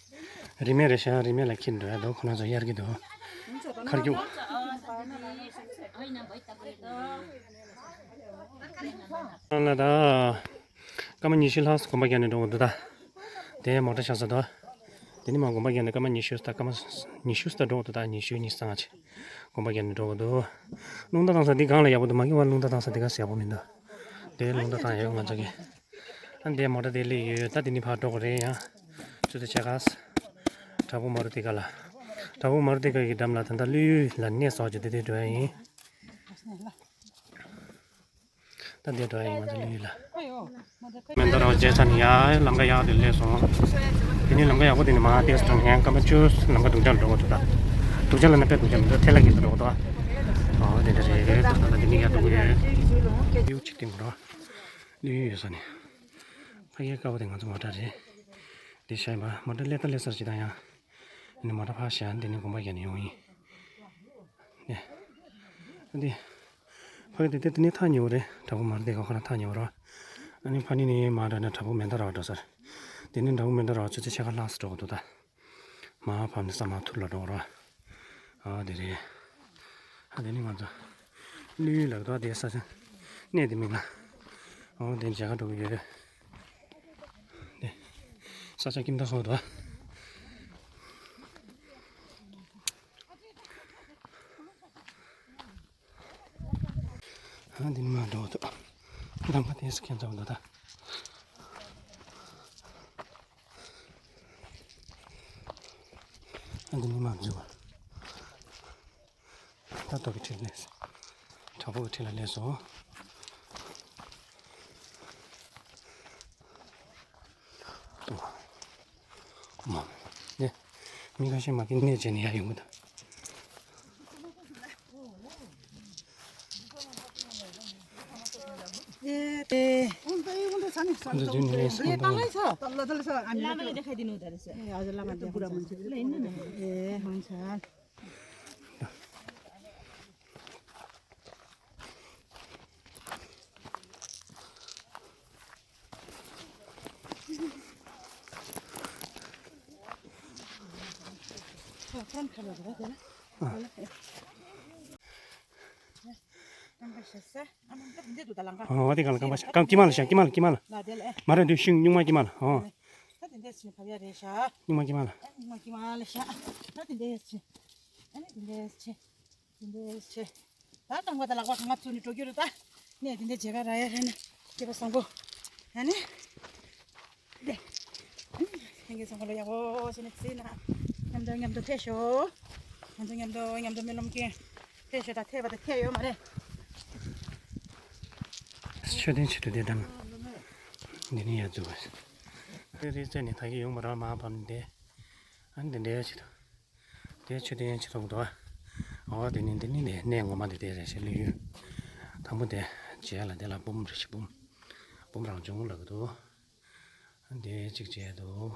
རིན་མེད་རེད་ཤག་རིན་མེད་ལ་འཁྱེར་འགྲོ་ཡ་འདུག་ཁོ་རང་ཚོ་གཡར་གྱི་འདུག་མཁར་རྒྱུག་ཨ་ལ་ད་སྐར་མ་ཉི་ཤུ་ལྷག་གོམ་པ་རྒྱག་ནས་འགྲོ་གི་འདུག་ད་དེ་མོ་ཊ་བཞག་ས་འདུག་དེ་ནི་མ་གོམ་པ་རྒྱག་ནས་སྐར་མ་ཉི་ཤུ་ད་སྐར་མ་ཉི་ཤུ་ད་འགྲོ་གི་འདུག་ད་ཉི་ཤུ་ཉི་ཤུ་རྩ་ལྔ་ཅིག་གོམ་པ་རྒྱག་ནས་འགྲོ་གི་འདུག་རླུང་རྟ་བཏང་ས་འདི་སྒང་ལ་ཡག་པོ་འདུག་མ་གི་བ་རླུང་རྟ་བཏང་ས་འདི་ག་ཡག་པོ་མི་འདུག་དེ་རླུང་རྟ་བཏང་ཡོད་ང་ཚོ་གི་ཨ་འདི་མོ་ཊ་དེ་སླེབས་ཡོད། ད་དེ་ནི་ཕར་འགྲོ་གི་རེད་ཡ། ཚུར་དེ་ཆེ་ག་ས། དྲ་བུ་མ་རུ་ཏི་ཀ་ལ། དྲ་བུ་མ་རུ་ཏི་ཀ་གི་འགྲམ་ལ་ད་ལྟ་ཀླུ་ཡུལ་ལ་གནས་སོགས་ཀྱི་དེ་དེ་འགྲོ་ཡ་ཡིན། ད་འདི་འགྲོ་ཡ་ཡིན་ང་ཚོ་ཀླུ་ཡུལ་ལ། མེ་མདའ་ར་བ་མཇལ་ཚར་ནས་ཡར་ལམ་ཁ་ཡར་དེ་སླེབས་སོང་། དེ་ནས་ལམ་ཁ་ཡག་པོ་དེ་ནས་མར་ཏོག་ཙམ་འགྲོ་ཡང་སྐར་མ་བཅུ་ལམ་ཁ་སྡུག་ཅག་ལ་འགྲོ་དགོས་འདུག་ད། སྡུག་ཅག་ལ་ན་དཔེ་སྡུག་ཅག་མི་འདུག་ཐལ་ལ་གིན་འགྲོ་དགོས་འདུག་ཨ་དེ་འདྲ་རེད། ད་ལྟ་འདི་ནས་ཡར་འགྲོ་གི་ཡོད། ཡུག་ཅིག་སྟེང་འགྲོ། ཀླུ་ཡུལ་ཡོད་ས་ནས། ཕ་གིའི་དཀར་པོ་དེ་ང་ཚོ་མོ་ཊ་རེད། འདི་བཞག་ཡིན་པ་མོ་ཊ་སླེབས་ད་སླེབས་ཚར་ཅིག་དང་ཡང་། འདི་ནས་མོ་ཊ་ཕར་བཞག་འདི་ནས་གོམ་པ་རྒྱག་ནས་ཡོང་ཡིན། འདི། ཕ་གི་དེ་དེ་དེ་ནས་ཐག་ཉེ་བོ་རེད། དྲ་བུ་མ་རུ་ཏི་ཀ་ཁོ་རང་ཐག་ཉེ་བོ་རེད། ཨ་ནི་ཕ་ནི་ནས་མར་འགྲོ་ན་དྲ་བུ་མེ་མདའ་ར་བ་འགྲོ་ས་རེད། དེ་ནས་དྲ་བུ་མེ་མདའ་ར་བ་ཆུ་ཚོད་ཕྱེད་ཀ་ལྷག་ཙམ་འགྲོ་གི་འདུག་ད། མར་བབས་ནས་ས་མར་ཐུར་ལ་འགྲོ་རོགས། ཨ་དེ་རེད། ཨ་དེ་ནི་ང་ཚོ་ཀླུ་ཡུལ་ལ་འགྲོ་དེ་ས་ཆ་གནས་དེ་མིན་ལ། ཨོ་དེ་མཇལ་ཁ་འགྲོ་གི་ཡོད། དེ་ས་ཆ་ཁྱིམ་ཐང་ཧོ་དོ། ཨ་འདི་ནི་མ་འགྲོ་ཐུབ། འདམ་ཁ་དེ་སུ་ཁྱེད་ཚོ་འདུག་ད། ཨ་འདི་ནི་མ་འཇུག་ད་ཏོག་གི་ཁྲིད་ལས། དྲ་བུ་གི་ཁྲིད་ལ་སླེབས་སོང་། ཏོ། མ། ནས། མི་ཁ་ཤས་མ་གི་གནས་བྱས་ནས་ཡར་ཡོང་གི་འདུག་ཨེ་ཏེ། འདི་འདི་ནི་ས་འདི་ཏང་ལ་ས། ཏང་ལ་ས་ཨ་མི་ལ་ལ་ཁ་དི་ནུ་ད་རེ་ས། ཨེ་ཨ་ལ་མ་དེ་ཁུ་ར་མུན་ཆི་ལ་ཨིན་ནི། ཨེ་ཧོན་ཆ། ཨོ་དེ་གང་ལ་རྐང་པ་ཤ་རྐང་དཀྱིལ་མ་ལ་ཤ་དཀྱིལ་མ་ལ་དཀྱིལ་མ་ལ། མ་རེད་འདུག་ཤིང་སྨྱུག་མ་དཀྱིལ་མ་ལ་ཨོ། ད་དེ་འདྲས་ཕབ་ཡ་རེད་ཤག་སྨྱུག་མ་དཀྱིལ་མ་ལ། སྨྱུག་མ་དཀྱིལ་མ་ལ་ཤག་ད་དེ་འདྲས་ཕྱིན། ཨ་ནི་དེ་འདྲས་ཕྱིན། དེ་འདྲས་ཕྱིན། ད་རྐང་པ་དང་ལག་པ་གང་ག་ཚུགས་ནས་འགྲོ་རྒྱུ་རེད་ད། ནས་དེ་འདྲས་མཇལ་ཁ་རག་ཡ་རེད་ན་སྐྱེས་པ་བཟང་པོ། ཨ་ནི། དེ། ཨ་ནི་ལྷན་རྒྱས་ཚང་མ་ལ་ཡག་པོ་བྱས་ནས་གཟིགས་ན། མཉམ་དུ་མཉམ་དུ་ཕེབས་ཤོག་ང་ཚོ་མཉམ་དུ་མཉམ་དུ་སྨོན་ལམ་སྐྱོན། ཕེབས་ཤོག་ད་ཐེབས་པ་དང་ཐེབས་ཡོད་མ་རེད། མཆོད་རྟེན་ཆེད་དུ་བསྡད་དང་། འདི་ནི་ཡར་འཛུལ་བ། རེ་རེ་བཙལ་ནས་ད་གིན་ཡོང་མ་རག་མར་བབས་ནས་བསྡད། ཨ་ནི་འདི་འདྲའི་ཆེད་དུ། དེ་མཆོད་རྟེན་ཆེ་ཐོག་ཏུ། འོ་དེ་ནི་འདི་ནི་ནས་གནས་ངོ་མ་འདི་དེ་རེད་ཤག་ལྷོ་ཡུལ། དང་པོ་དེ་མཇལ་ལ་དེ་ལ་འབུམ་རེ་ཞིག་འབུམ། འབུམ་རང་བྱུང་ལབ་ཀྱི་འདུག་དེ་གཅིག་བྱས་འདུག་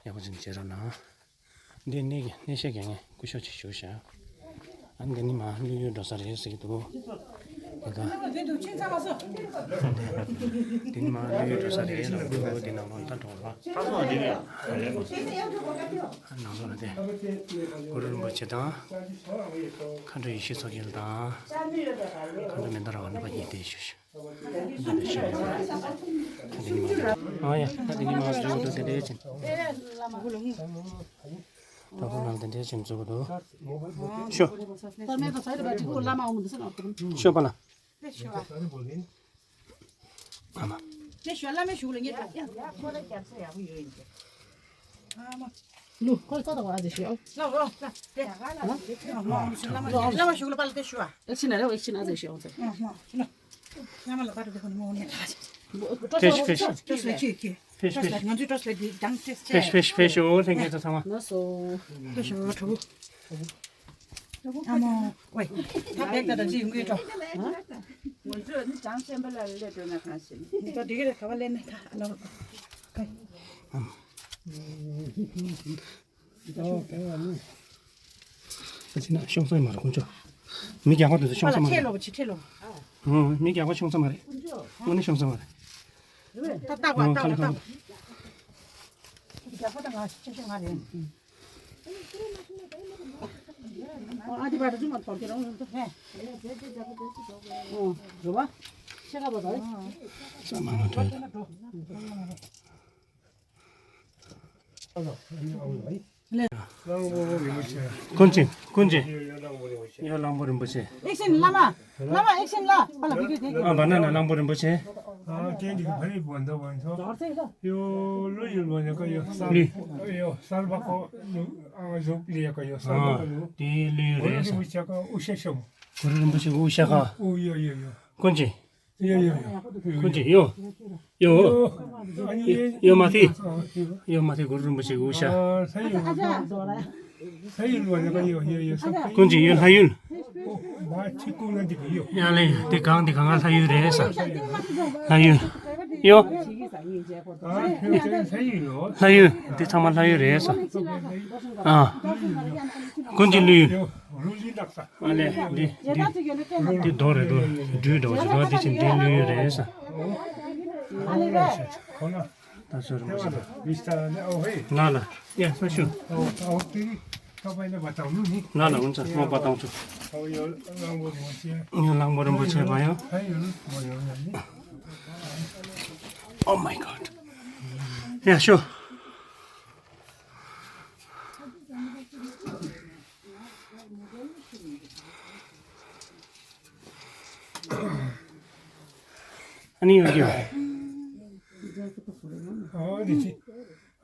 ཡག་པོ་ཅིག་བྱེད་རོགས་གནང་། འདི་གནས་ཀྱི་གནས་བཤད་མཁན་སྐུ་ཞབས་ཅིག་བཞུགས་ཤག་ཨ་ནི་འདི་ནི་མར་ལྷོ་ཡུལ་འགྲོ་ས་རེད་ཟེར་གྱི་འདུག་དེ་དང་། འདི་ནི་མར་ལྷོ་ཡུལ་འགྲོ་ས་རེད་ལབ་འདུག་དེ་ནང་ལོགས་ད་འགྲོ་ལ། ནང་ལོགས་ལ་དེ། གུ་རུ་རིན་པོ་ཆེ་དང་། མཁའ་འགྲོ་ཡེ་ཤེས་མཚོ་རྒྱལ་དང་། མཁའ་འགྲོ་མན་དཱ་ར་བ་རྣམ་པ་གཉིས་དེ་བཞུགས་ཤག་ཨ་ཡ། ད་དེ་ནི་མར་འཛུལ་འདུག་དེ་འདྲའི་ཅན། ད་ཁོ་ནང་དེ་འདྲའི་ཅན་འཛུལ་འདུག་ཤོ། ཤོ་པ་ལ། ཨ་མ། ལུ་ཁོ་ལ་ཙོ་ད་བ་ཨ་ཙི་ཤོ། ཨེག་ཤན་ཨ་རེ་ཨེག་ཤན་ཨ་ཙི་ཤོ། ཕེཤ་ཕེཤ། ཕེཤ་ཕེཤ། ཕེཤ་ཕེཤ་ཕེཤ། འོ་ལྷན་རྒྱས་ཚོ་ཚང་མ། ཨ་མ། ཝེ། ད་བེག་ད་ད་ཅི་ཡོང་གི་འགྲོ། ང་ཚོས་ནི་བྱང་སེམས་པ་ལ་སླེབས་འགྲོ་ན་གང་ཤེས། ད་འགྲིག་གི་རེད། ག་བ་སླེབས་ན་ད་ལོ། ཨ་ཅི་ན་ཤོང་ས་མ་རེད་ཁོང་ཚོ། མི་རྒྱག་པ་དེ་ཚོ་ཤོང་ས་མ་ཁྲེ་རེད། ལོ་བ་ཆི་ཁྲེ་ལོ། ཨོ་མི་རྒྱག་པ་ཤོང་ས་མ་རེད། དངོས་གནས་ཤོང་ས་མ་རེད། ད་ལྟ་བ་ཨོ་ལྟ་ཁ་ལེ་བ་ཁ་ལེ། ད་ལྟ་བ། རྒྱག་པ་ད་ང་ཤེས་ཤེས་ང་རེད། ཨ་དེ་བར་དུ་མ་ཐོག་ཁྱེད་རང་ལ་འདུག་ཧེ། ཨོ་རེད་བ། ཤེས་ཀ་བ་ད། ས་མ་མ་ཐོས། ཀུན་མཁྱེན། ཀུན་མཁྱེན། ཡ་གླང་པོ་རིན་པོ་ཆེ། ཨེག་ཤན་བླ་མ། བླ་མ་ཨེག་ཤན་ལ། ཨ་ལ་བི་ཌིའོ་དེ། ཨ་བ་ན་ན་གླང་པོ་རིན་པོ་ཆེ། ཨ་ཀྱེ་འདི་ག་ཕ་རི་བོ་འདོ་བོ་ཚོ། ཡོ་ལོ་ཡོ་ལོ་ཡ་ཀ་ཡོ་སར། ལུས། ཡོ་སར་བ་ཀོ་ལུ། ཨ་ཟོ་ལི་ཡ་ཀ་ཡོ་སར་བ་ཀོ་ལུ། དེ་ལུས་རེད་ས། གུ་རུ་རིན་པོ་ཆེ་ཀ་དབུ་ཞྭ་ཤམ། གུ་རུ་རིན་པོ་ཆེ་དབུ་ཞྭ་ཁ། ཨོ་ཡོ་ཡོ་ཡོ། ཀུན་མཁྱེན། ཡོ་ཡོ་ཡོ། ཀུན་མཁྱེན་ཡོ། ཡོ། ཡོ་མ་ཐི། ཡོ་མ་ཐི་གུ་རུ་རིན་པོ་ཆེ་དབུ་ཞྭ། ས་ཡོ། ས་ཡོ་ལོ་ཡ་ཀ་ཡོ་ཡོ་ཡོ་ས། ཀུན་མཁྱེན་ཡོ་ལྷ་ཡུལ། ཡ་ལེ་དེ་གང་དེ་གང་ལྷ་ཡུལ་རེད་ས། ལྷ་ཡུལ། ཡོ། ལྷ་ཡུལ་དེ་ཚང་མ་ལྷ་ཡུལ་རེད་ས། ཨ། ཀུན་མཁྱེན་ལྷ་ཡུལ། ཨ་ལེ་འདི་འདི་འདི་རྡོ་རེད་འདུག་སྦྲུལ་འདྲ་བོ་ཅིག་འདུག་འདི་ཅིག་འདི་ལྷ་ཡུལ་རེད་ས། ད་ཚོད་རིན་པོ་ཆེ། ང་ལ་ཡ་ས་ཞུ། ང་ལ་འུན་ཚ་སྔོག་པ་བཏང་ཚུལ། ཡང་གླང་པོ་རིན་པོ་ཆེ་བ་ཡང་། Oh my God. ཡ་ཤོ། ཨ་ནི་ཡོད་ཀྱི། ཨོ་དེ་ཅི།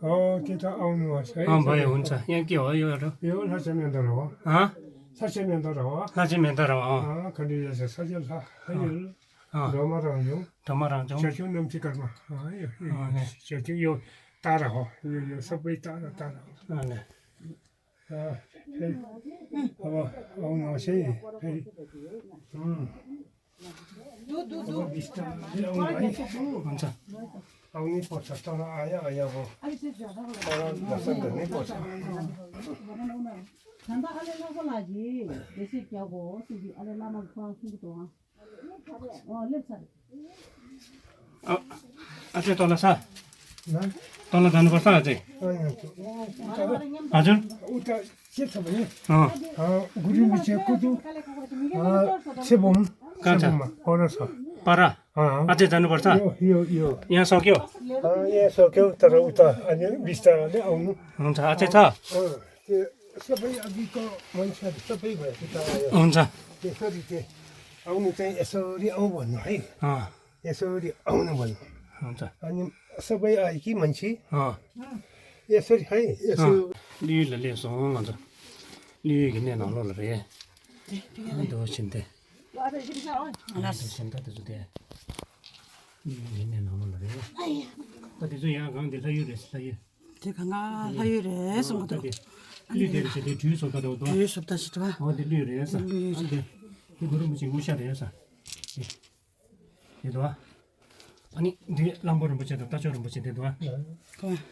ཨོ་དེ་ད་ཨའོ་ནུ་བ་ས་ཡི། ཨ་བ་ཡ་འུན་ཚ་ཡང་ཀྱི་ཨོ་ཡོད་རོ། ཡོད་ལྷ་ཆེན་མེ་མདའ་ར་བ། ཨ། ལྷ་ཆེན་མེ་མདའ་ར་བ། ལྷ་ཆེན་མེ་མདའ་ར་བ་ཨ། ཨ་ཁ་འདི་ཡ་ས་ས་ཆ་ལྷ་ལྷ་ཡོད། ཨ། སྒྲོལ་མ་རང་བྱུང་། སྒྲོལ་མ་རང་བྱུང་། བྱ་ཁྱུང་རྣམ་བཞི་སྐར་མ། ཨ་ཡོད་ཡོད། ཨ་ནི། བྱ་ཁྱུང་ཡོད་སྟག་ར་བ་ཡོད་ཡོད་ས་པའི་སྟག་ར་སྟག་ར་བ། ཨ་ནི། ཨ་ཕེ། ཨ་བ་ཨའོ་ནུ་བ་ས་ཡི་ཕེ། ཨུམ། ཨང་ཚ། ཨང་ནི་པོ་ཚ་ཏང་ཨ་ཡ་ཨ་ཡ་བོ། ཨ་ར་ལ་སང་ག་ནི་པོ་ཚ། ད་ལྟ་ཨ་ལེ་ལྷག་པ་ལགས་ཀྱིས་དེ་ཤེས་རྒྱག་གོ་སྲིད་ཀྱི་ཨ་ལེ་བླ་མ་ཁོ་རང་གསུང་གི་འདུག་ཨང་། ཨོ་ལེབ་ཚར། ཨ་ཨ་ཅེ་ཏོ་ལ་ས། ཏོ་ལ་ད་ནུ་པར་ས་ཨ་ཅེ། ཨ་ཅེ། ཨ་ཅེ། ཨ་གུ་རུ་མི་ཆེ་ཀུ་ཏུ། ཨ་ཚེ་བུམ། ཀ་ཚ། ཚེ་བུམ་པ་ར་ས། པ་ར། ཨ་ཨ་ཅེ་ད་ནུ་པར་ས། ཡོ་ཡོ་ཡོ། ཡང་སོ་ཀྱོ། ཨ་ཡང་སོ་ཀྱོ་ད་ར་ཨུ་ཏ་ཨ་ནི་བི་སྟ་ལེ་ཨ་ནུ། ཨ་ཅེ་ཚ། ཨ་ཏེ་ས་པའི་ཨ་བི་ཀ་མན་ཆ་ས་པའི་བ་ཏེ་ད་ཡོ། ཨ་ཅེ། ཏེ་ས་རི་ཏེ་ཨ་ནུ་ཏེ་ཨེ་སོ་རི་ཨ་བ་ནུ་ཧེ། ཨ། ཨེ་སོ་རི་ཨ་ནུ་བ་ནུ། ཨ་ཅེ། ཨ་ནི་ས་པའི་ཨ་ཡི་ཀི་མན་ཆི། ཨ། ཨེ་སོ་རི་ཧེ་ཨེ་སོ། ལུས་ལ་སླེབས་སོང་ང་ཚོ། ལུས་ཀྱི་གནས་ནང་ལོགས་ལ་རེད། ཨ་འདོ་ཕྱིན་ཏེ། ཨ་འདོ་ཕྱིན་ཏེ། ཨ་འདོ་ཕྱིན་ཏེ་དེ་ཚོ་དེ། ལུས་ཀྱི་གནས་ནང་ལོགས་ལ་རེད། ད་དེ་ཚོ་ཡང་གང་དེ་ལྷ་ཡུལ་རེད་ལྷ་ཡུལ། དེ་གང་ག་ལྷ་ཡུལ་རེད་གསུང་གི་འདུག་ད་དེ། ལུས་དེ་རེད་ཟེར་དེ་དུས་སུ་ད་དེ་འོ་དོ། དུས་སུ་ད་ཞིག་འདུག་ཨོ་དེ་ལུས་རེད་ས། ལུས་རེད། ཨ་དེ། དེ་གུ་རུ་མི་ཆེ་དངུལ་ཤ་རེད་ས། དེ་དེ་འདུག་ཨ། ཨ་ནི་འདི་གླང་པོ་རིན་པོ་ཆེ་དང་རྟ་མཆོག་རིན་པོ་ཆེ་དེ་འདུག་ཨ། གང་།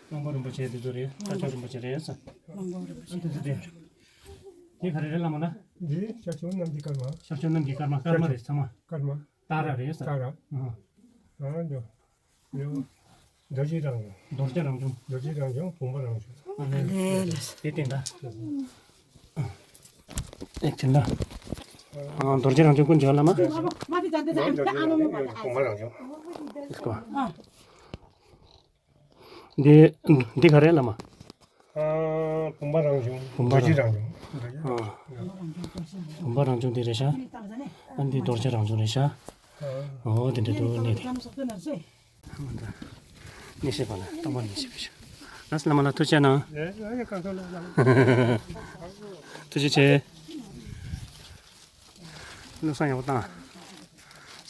གླང་པོ་རིན་པོ་ཆེ་དེ་ཚོ་རེད། རྟ་མཆོག་རིན་པོ་ཆེ་རེད་ས། གླང་པོ་རིན་པོ་ཆེ། ཨ་འདི་ཚོ་དེ། དེ་ག་རེ་རེད་བླ་མ་ལ། འདི་ཤར་ཕྱོགས་གནམ་གྱི་སྐར་མ། ཤར་ཕྱོགས་གནམ་གྱི་སྐར་མ་སྐར་མ་རེད་ཚང་མ། སྐར་མ། ཏཱ་ར་རེད་ས། ཏཱ་ར། ཨ། ཨ་འདི། ཡོ། རྡོ་རྗེ་རང་བྱུང་། རྡོ་རྗེ་རང་བྱུང་། རྡོ་རྗེ་རང་བྱུང་བུམ་པ་རང་བྱུང་། ཨ་ལེ་ལེ་ལེ། དེ་བསྟན་ད། ཨེ་ཅི་ལ། ཨ་རྡོ་རྗེ་རང་བྱུང་ཀུན་བྱོན་བླ་མ། རྡོ་རྗེ་རང་བྱུང་བུམ་པ་རང་བྱུང་། ཨ། འདི་འདི་ག་རེ་བླ་མ། ཨ་བུམ་པ་རང་བྱུང་། བུམ་པ་རྡོ་རྗེ་རང་རང་བྱུང་། རྡོ་རྗེ། ཨ། བུམ་པ་རང་བྱུང་དེ་རེད་ཤག་ཨ་འདི་རྡོ་རྗེ་རང་བྱུང་རེད་ཤག་ཨ། འོ་དེ་འདྲ་འདུག་གནས་དེ། གནས་བཤད་པ་ལ་རྟག་པར་གནས་བཤད་པ་ཞིག་ལགས་སོ་བླ་མ་ལ་ཐུགས་རྗེ་གནང་། ཨེ་ཨེ་གང་ཐུགས་ལ་ལ། ཐུགས་རྗེ་ཆེ། བློ་བཟང་ཡག་པོ་བཏང་།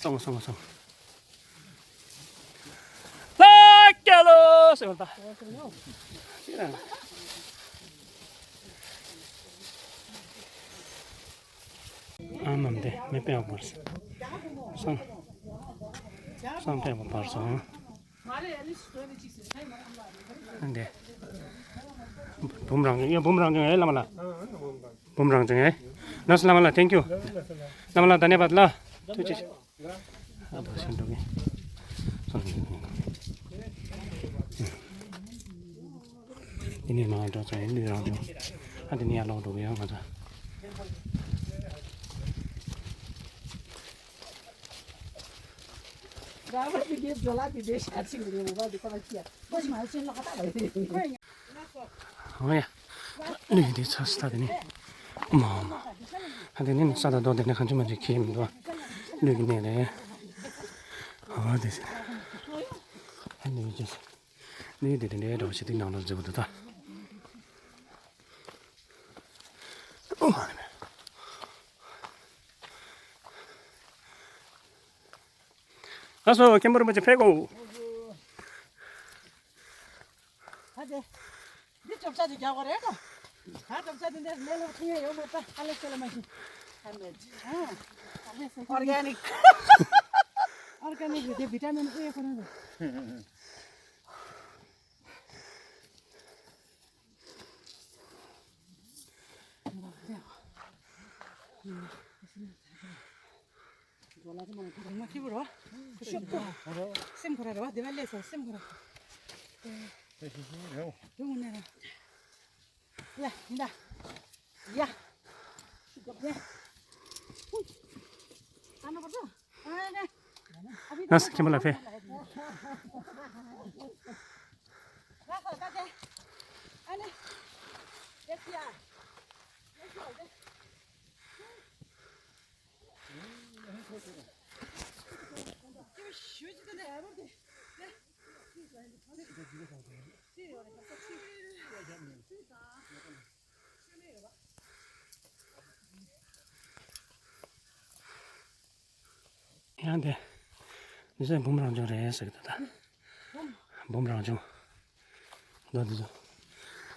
སོང་སོང་སོང་། ལྷ་སྐྱ་ལོ་ཟེར་བ་ད། ཨ་མམ་དེ་མི་དཔེ་ཡག་པོ་རེད། སང་སང་དཔེ་ཡག་པོ་བར་སོང་། ཨ་འདི། བུམ་རང་བྱུང་ཡ་བུམ་རང་བྱུང་ཡ་བླ་མ་ལ། བུམ་རང་བྱུང་ཡ། ལགས་སོ་བླ་མ་ལ་thank you། བླ་མ་ལ་ད་ནས་བར་ལ། ཐུགས་རྗེ་ཆེ། ཨ་འདུག་ཤིང་འགྲོ་གི། སང་། དེ་ནས་མར་འགྲོ་ཚར་ཡིན་ལུས་རང་བྱུང་། ཨ་དེ་ནས་ཡར་ལོག་འགྲོ་གི་ཡོད་ང་ཚོ། འོ་ཡ། ལུས་འདི་ཚ་སི་ཐག་དེ་ནི། མ་མ། ཧ་དེ་ནི་ས་དང་རྡོ་དེ་ནི་གང་ཅི་མ་ཅི་ཁྱེར་མི་འདུག་ལུས་ཀྱི་གནས་རེད། ཨ་དེ་ཟེར། ཧ་ལུས་ཀྱི། ལུས་དེ་དེ་འདྲའི་འདྲ་བ་ཞིག་དེ་ནང་ལ་འཛུལ་འདུག་ད། ཨོ་མ་ནི་མེད། ཨ་སོ་མཁན་པོ་རིན་པོ་ཆེ་ཕེབས་གོ། ཨ་དེ། འདི་ཅོག་ཆ་དེ་རྒྱག་པ་རེད་དོ། ད་ཅོག་ཆ་དེ་འདྲ་ལས་སླ་པོ་ཐོན་ཡ་ཡོད་མ་རེད་ད། ཨ་ལེ་སེ་ལ་མ་ཤི། ཨ་མེད། ཨོར་གེ་ནིག་ཨོར་གེ་ནིག་རེད་དེ་བི་ཊ་མིན་ཨེ་ཁོ་རང་རེད། སེམས་ཁོ་ར་རེད་བ། དེ་བ་ལས་སོ་སེམས་ཁོ་ར། དེ་ངུ་ནས་ར། ཡ་འདའ། ཡ། ཡ། ཨ་ན་པ་ཏོ། ཨ་ན། ཨ་བི་ཏོ། ང་ས་ཁྱིམ་པ་ལ་ཕེ། ང་ས་ད་དེ། ཨ་ནི། ཡ་ཁྱི་ཡ། ཡ་ཁྱི་ཡ། ཡང་དེ། མི་ཚེ་འབུམ་རང་བྱུང་རེད་ཟེར་གི་འདུག་ད། འབུམ་རང་བྱུང་། འདུག་འདི་ཚོ།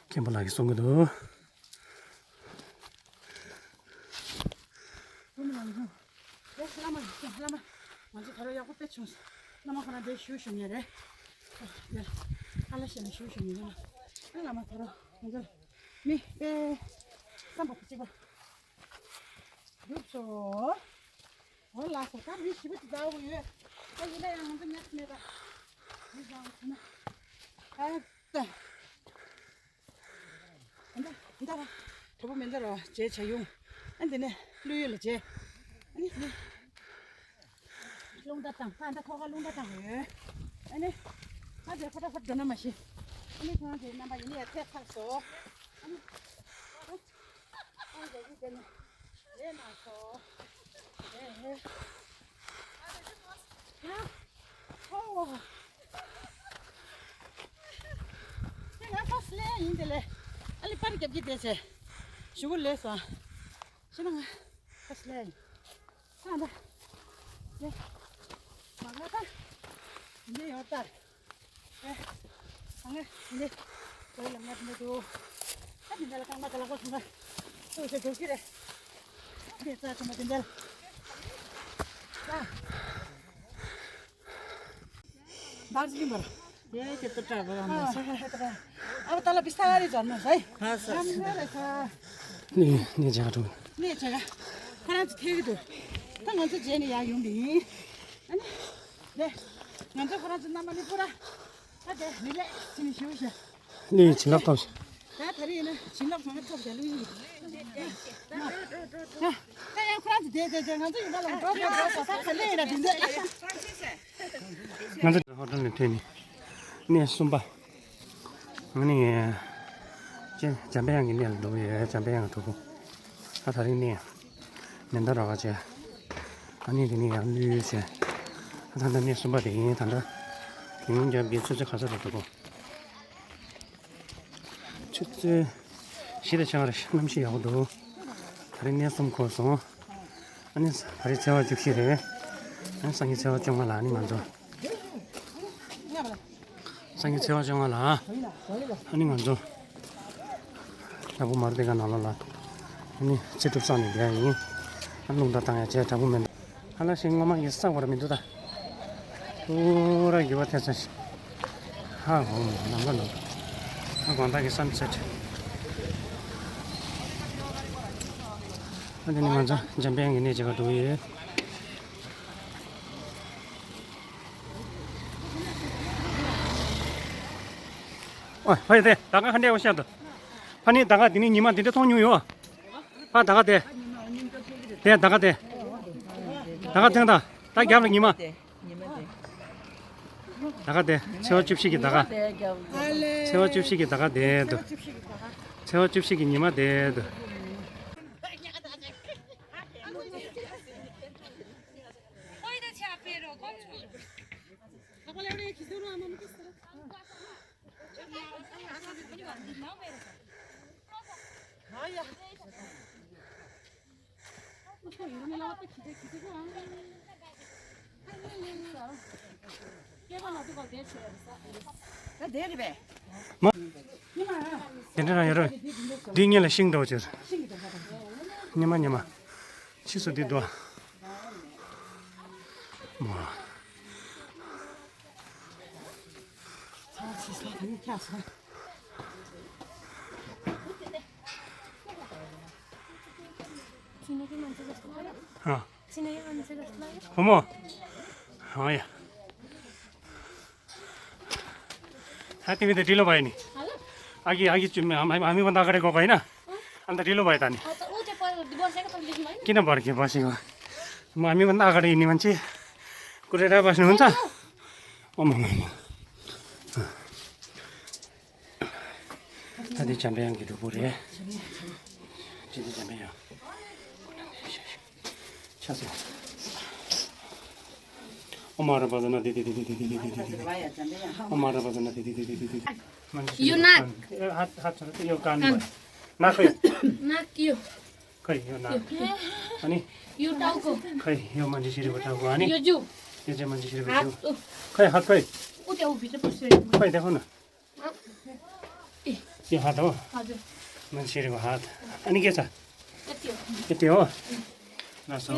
མཁན་པོ་ལགས་ཀྱིས་གསུང་གི་འདུག་འབུམ་རང་བྱུང་། ཨེ། བླ་མ། བླ་མ། ང་ཚོ་ད་རུང་ཡག་པོ་དཔེ་བྱུང་སོང་། བླ་མ་ཁོ་རང་འདིར་བཞུགས་བཞུགས་མཁན་རེད། འདིར་ཨ་ལ་ཞེ་ལ་བཞུགས་བཞུགས་མཁན་རེད། ཨ། བླ་མ་ད་རུང་ང་ཚོ་ལ་མི་དཔེ་བསམ་པ་གཅིག་པ་འགྲུབ་སོང་། འོ་ལགས་སོ། ད་མི་བཞི་པོ་ཅིག་འདུག་ཡོད། ད་ཡིན་ན་ཡང་ང་ཚོ་ཉག་མེད་ད། མི་བཟང་ཟེར་ན། ཨ་ད། ཨ་ད་ཨ་ད་ར། གྲོགས་པོ་མེ་མདའ་ར་བ་བྱས་བྱས་ཡོང་། ཨ་འདི་ནས་ཀླུ་ཡུལ་ལ་བྱས། ཨ་ནི་ནི། རླུང་རྟ་བཏང་། ཨ་ད་ཁོ་ཁ་རླུང་རྟ་བཏང་ཡོད། ཨ་ནི། ཨ་དེ་ཕ་ཏ་ཕ་འགྲོ་ན་མ་ཤེས། ཨ་ནི་ཁོ་རང་ཚོའི་རྣམ་པ་ཡིན་ནི་ཡ་ཐད་ཚར་སོང་། ཨ་ནི། ཨ་ཨ་འདི་གི་དེ་ནས་རེད་མ་སོང་། ཨེ་ཨེ། ཡ། ཨོ། ཁྱེད་ང་ཕ་སི་ལེ་ཡིན་དེ་ལས། ཨ་ལི་པར་རྒྱབ་ཀྱི་བསྡད་བྱས། ཞུ་གུ་ལས་སོང་། ཤི་ན་ང་ཕ་སི་ལེ་ཡིན། ཨ་ད། ལེ། མ་ང་ད། འདི་ཡོད་ད། ཨེ། ཨ་ང་འདི། དེ་ལ་ང་འདི་འདུག་ཨ་འདི་འདི་ལ་རྐང་པ་དེ་ལ་གོ་སོང་ང་། ཨོ་ཞེ་འགྲོ་གི་རེད། འདི་རྩ་ཆེན་པོ་འདི་འདི་ལ། ད། འདར་ཟི་ལིང་བར། ཡེ་ཁྱེད་ཏུ་དྲག་གོ་ཡང་མ་ཨ་ས། ཨ་བ་ད་ལ་བི་ས་རི་ཇར་མ་ཧའི། ཧ་ས། ཡང་མི་རེད་ས། ནི་ནི་ཇ་ཏུ། ནི་ཇ་ག་ཁ་རང་ཚོ་ཐེ་གི་འདུག་ད་ང་ཚོ་རྗེས་ནས་ཡར་ཡོང་གི་ཡིན། ཨ་ནི། ལེ། ང་ཚོ་ཁོ་རང་ཚོ་རྣམ་པ་ནི་པུ་ར། ད་དེ་རི་ལེགས་ནི་ཞུ་ཞེ། ནི་བྱིན་རླབས་ཐོབ་ཤག་ད་ད་རེས་ཡིན་ན་བྱིན་རླབས་ཚང་མ་ཐོབ་ཤག་ལུས་ཡིན། ད་ཡང་ཁོ་རང་ཚོ་དེ་དེ་དེ་ང་ཚོ་ཡིན་པ་ལ་འགྲོ་དེ་འགྲོ་ས་ས་ག་ལེ་ཡིན་ན་དེ་འདྲ། ང་ཚོ་ཧོ་ཊེལ་ནས་ཐོན་ནས་གནས་གསུམ་པ། ཨ་ནི། ཅེ་འཇམ་པའི་དབྱངས་ཀྱི་གནས་ལ་འགྲོ་གི་ཡོད། འཇམ་པའི་དབྱངས་གྲོགས་པོ། ད་ད་རིང་གནས་མེ་མདའ་ར་བ་བྱས། ཨ་ནི་དེ་ནས་ཡང་ལུས་བྱས། ད་ལྟ་གནས་གསུམ་པ་དེ་ཡིན། ད་ལྟ་ཉིན་གུང་རྒྱབ་ཀྱི་ཆུ་ཚོད་ག་ཚོད་རེད་གྲོགས་པོ། ཆུ་ཚོད་བཞི་དང་ཕྱེད་ཀ་རེད། གནམ་གཤིས་ཡག་པོ་འདུག་ད་རིང་གནས་གསུམ་འཁོར་སོང་། ཨ་ནི་ད་རིང་ཚེས་པ་བཅུ་བཞི་རེད། ཨ་ནི་སང་ཉིན་ཚེས་པ་བཅོ་ལྔ་ལ་ཨ་ནི་ང་ཚོ། སང་ཉིན་ཚེས་པ་བཅོ་ལྔ་ལ། ཨ་ནི་ང་ཚོ། ལྷ་བུ་མར་དེ་ག་ནང་ལོགས་ལ། ཨ་ནི་ཚེ་སྒྲུབ་བསགས་ནས་བསྡད་ཡ་ཡིན། ཨ་རླུང་རྟ་བཏང་ཡ་བྱས་དྲག་པོ་མེད། ཨ་ལ་ཞིག་ངོ་མ་ཡིན་ས་བར་མི་འདུག་ད། པུ་ར་ཡུ་བ་ཐེ་ཚ་ཞིག་ཧ་ཧོ་ནམ་ག་ནམ། ཧ་དགོང་དག་གི་སན་སེ་ཊི། ཨ་དེ་ནི་ང་ཚོ་འཇམ་དཔལ་དབྱངས་ཀྱི་གནས་ཅིག་ག་འགྲོ་གི་ཡོད། ཨོ་ཕ་ཡི་དེ་ད་ག་ཁ་འདྲ་བ་ཤར་དུ། ཕ་ནི་ད་ག་དེ་ནི་ཉི་མ་དེ་འདྲ་མཐོང་མྱོང་ཡོད། ཕ་ད་ག་དེ། དེ་ད་ག་དེ། ད་ག་དེ་ད། ད་རྒྱབ་ལ་ཉི་མ། ཉི་མ་དེ། ད་ག་དེ་ཚེས་པ་བཅུ་བཞི་གི་ད་ག་ཉི་མ་དེ་རྒྱབ་ལ། ཚེས་པ་བཅུ་བཞི་གི་ད་ག་དེ་འདུག་ཚེས་པ་བཅུ་བཞི་གི་ཉི་མ་དེ་འདུག་དེ་འདྲ་རང་ཡོད་རེད། འདི་ངེད་ལ་ཤིང་འདྲ་བོ་ཅིག་ཉི་མ་ཉི་མ། ཕྱིས་སུ་འདི་འདུག་མ། ཨ། བུ་མོ། ཨ་ཡ། ཧ་དེ་མི་དེ་འདྲི་ལོ་བ་ཡིན་ནི། ཨ་གི་ཨ་གི་ཅུ་མི་ཨ་མི་ཨ་མི་བ་ད་ག་རེ་གོ་ག་ཡིན་ན། ཨ་ད་འདྲི་ལོ་བ་ཡི་ད་ནི། ཀི་ན་བར་གི་བ་ཞིག་མ་ཨ་མི་བ་ད་ག་རེ་ཡིན་ནི་མན་ཆི། ཀུ་རེ་ར་བ་ཞིག་ནོན་ཚ། ཨོ་མ་མ་མ། ད་འདི་འཇམ་པའི་དབྱངས་ཀྱི་སྒྲུབ་པོ་རེད། ཅི་འདི་འཇམ་པའི་དབྱངས། ཆ་ཚང་། ཨོ་མ་ར་པ་ཛ་ན་དི་དི་དི། ཨོ་མ་ར་པ་ཛ་ན་དི་དི་དི། You knock. ཨེ་ཧ་ཧ་ཚ་ཡོ་གན་བ། ན་ཁོ་ཡོ། Knock you. ཁོ་ཡོ་ན། ཨ་ནི། You talk. ཁོ་ཡོ་མན་ཇི་ཤི་རི་བ་ཏྲ་གོ་ཨ་ནི། You do. ཡོ་ཇེ་མན་ཇི་ཤི་རི་བ་ཇུ། ཁོ་ཡོ་ཧ་ཁོ་ཡོ། ཨུ་ཏེ་ཨུ་བི་ཏེ་པུ་སེ། ཁོ་ཡོ་དེ་ཧོ་ན། ཨེ། ཡོ་ཧ་དོ། ཧ་དོ། མན་ཇི་ཤི་རི་བ་ཧ། ཨ་ནི་ཀེ་ཚ། ཨེ་ཏེ་ཨོ། ཨེ་ཏེ་ཨོ། ན་སོ།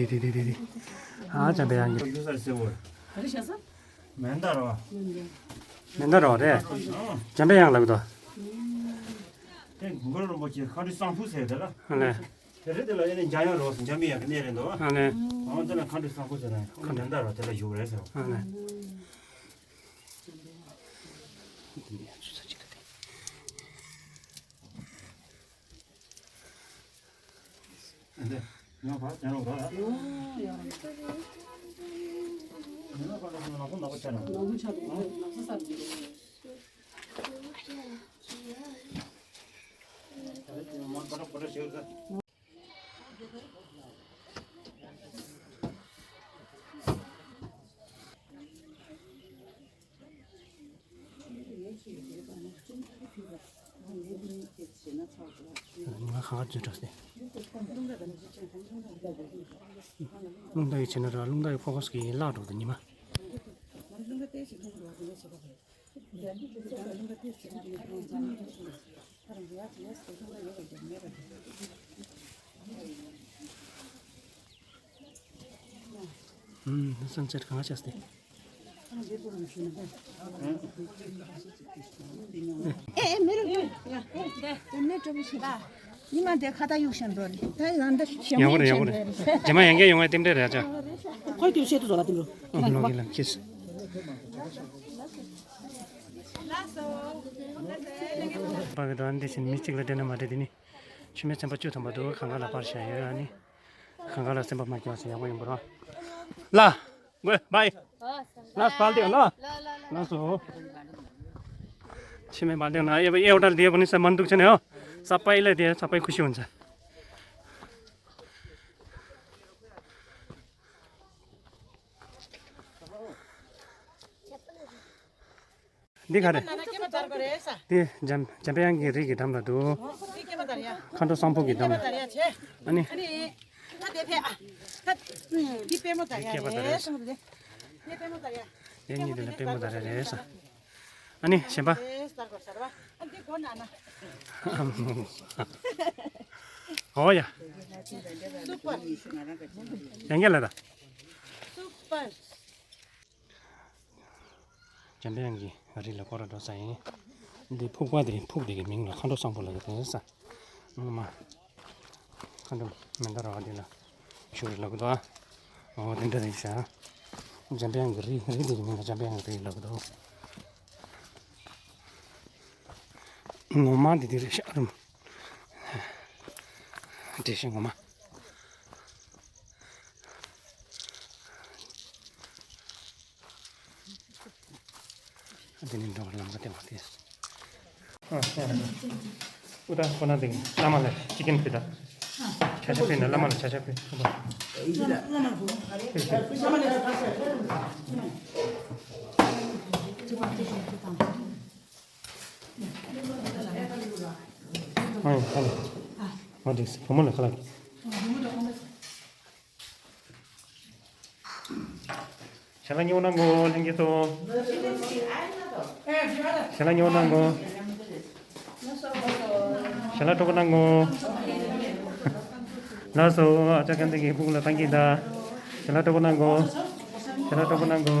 དེ་དེ་དེ་དེ། ཨ་འཇམ་པའི་དབྱངས་ཀྱི། ཡུལ་ས་སེ་བོར། མེ་མདའ་རོ། མེ་མདའ་རོ་རེད། འཇམ་པའི་དབྱངས་ལབ་ཀྱི་འདུག། དེ་གུ་རུ་རིན་པོ་ཆེ་མཁའ་འགྲོའི་གསང་ཕུ་ཟེར་དེ་ལ། ཨ་ལས། དེ་རེད། དེ་ལ་ཡེ་ནས་འཇམ་དབྱངས་རོ་ཟེར། འཇམ་པའི་དབྱངས་ཀྱི་གནས་རེད་འདུག། ཨ་ལས། འོ་དེ་ལ་མཁའ་འགྲོའི་གསང་ཕུ་ཟེར་ན་ཁོང་མེ་མདའ་རོ་དེ་ལ་བཞུགས་རེད་ཟེར། ཨ་ལས། ང་གང་ག་བརྗོད་འགྲོ་སྟེ། རླུང་རྟ་ཡི་བྱེད་ན་ར། རླུང་རྟ་ཡི་ཕོ་ཁོ་སི་གི་བརླག་འགྲོ་དང་ཉི་མ། ཨུམ། སན་སེཊ་གང་ཆགས་ཏེ། ཨེ་ཨེ་མི་རུ་ཡ་ཡ་ཡ་མི་ཀྲོ་མི་ཤེས། ཉི་མ་དེ་ཁ་ཏ་གཡུག་ཤན་འགྲོ་ནི་ད་ཡང་འདི་ཞེ་ཡག་པོ་རེད། ཡག་པོ་རེད། རྗེས་མ་ཡང་བསྐྱར་ཡོང་བའི་རྟེན་འབྲེལ་རེད་ཅག། ཁོས་དུས་ཆེད་དུ་བཟོ་ལ་དེ་འགྲོ། ཨ་ལོ་གི་ལ་ཁྱེད། པ་གི་དོན་འདི་བཞིན་མི་གཅིག་ལ་སྤྲད་ན་མ་སྤྲད་དེ་ནི། ཆུ་མིག་ཚན་པ་བཅུ་ཐམ་པ་འདུག། གང་ག་ལ་པར་བཞག་ཡོད། ཨ་ནི། གང་ག་ལ་སེམས་པ་མ་སྐྱོ་བ་ཞིག་ཡག་པོ་ཡོང་བ་རོགས། ལ། དགོས་བའི། ལ་སྤར་དེ་ལ། ལ་སོ། ཆུ་མིག་སྤར་དེ་ན་ཨེ་ཨེ་འོ་ཏར་དེ་བ་ནི་ས་མན་དུག་ཆེ་ནས་ཨོ། ས་པའི་ལ་དེ་ས་པའི་ཁུ་ཤི་འོན་ཚ། འདི་ག་རེད། ནང་ན་སྐྱེས་པ་དར་གོ་རེད་ས། འདི་འཇམ་འཇམ་པའི་དབྱངས་ཀྱི་རིགས་ཀྱི་འགྲམ་ལ་འདུག། འདི་སྐྱེས་པ་དར་ཡ། མཁའ་འགྲོ་གསང་ཕུ་གི་འགྲམ་ལ། སྐྱེས་པ་དར་ཡ་ཆེ། ཨ་ནི། ཨ་ནི། ད་དེ་ཕེ་ཨ། ད་འདི་པད་མོ་དར་ཡ་རེད་ས། འདི་པད་མོ་དར་ཡ། དེ་གཉིས་དེ་ལ་པད་མོ་དར་ཡ་རེད་ས། ཨ་ནི་གཞན་པ། རེད་དར་གོ་ས་ར་བ། ཨ་འདི་གོ་ན་ན། ཨོ་ཡ། སུ་པར། ཡང་སྐྱར་ལ་ད། སུ་པར། འཇམ་པའི་དབྱངས་ཀྱི་རི་ལ་སྐོར་ར་འགྲོ་ས་ཡིན། འདི་ཕུག་པ་དེ་ཕུག་དེ་གི་མིང་ལ་མཁའ་འགྲོ་གསང་ཕུ་ལ་གི་དེ་ས། ངོ་མ། མཁའ་འགྲོ་མེ་མདའ་ར་བ་དེ་ལ་བཞུགས་རེད་ལབ་གི་འདུག་ཨ། འོ་དེ་འདྲ་རེད་ཤག། འཇམ་པའི་དབྱངས་ཀྱི་རི། རི་དེ་གི་མིང་ལ་འཇམ་པའི་དབྱངས་རི་ལབ་གི་འདུག། ངོ་མ་འདི་འདི་རེད་ཤག་རུམ། འདྲེ་ཤིང་ངོ་མ། འདི་ནི་འགྲོ་བར་ལམ་ཁ་སྟེང་བ་སྟེ། ཨ་ཨ། ཨུ་ད་ཁོ་ན་འདི་བླ་མ་ལ་ཅི་ཀིན་ཕུལ་ད། ཆ་ཆ་ཕུལ་ན་བླ་མ་ལ་ཆ་ཆ་ཕུལ། ཨུ་ད། ཨ་ཡ་ཁ་ལ། ཨ་འདི་བུ་མོ་ལ་ཁ་ལ། ཞལ་ལག་ཉོ་གནང་གོ་ལྷན་རྒྱས་ཚོ། ཞལ་ལག་ཉོ་གནང་གོ། ཞལ་ལག་སྤྲོ་པོ་གནང་གོ། ལགས་སོ། ཨ་ཅག་གན་དེ་གི་སྤུ་གུ་ལ་བཏང་གི་ད། ཞལ་ལག་སྤྲོ་པོ་གནང་གོ། ཞལ་ལག་སྤྲོ་པོ་གནང་གོ།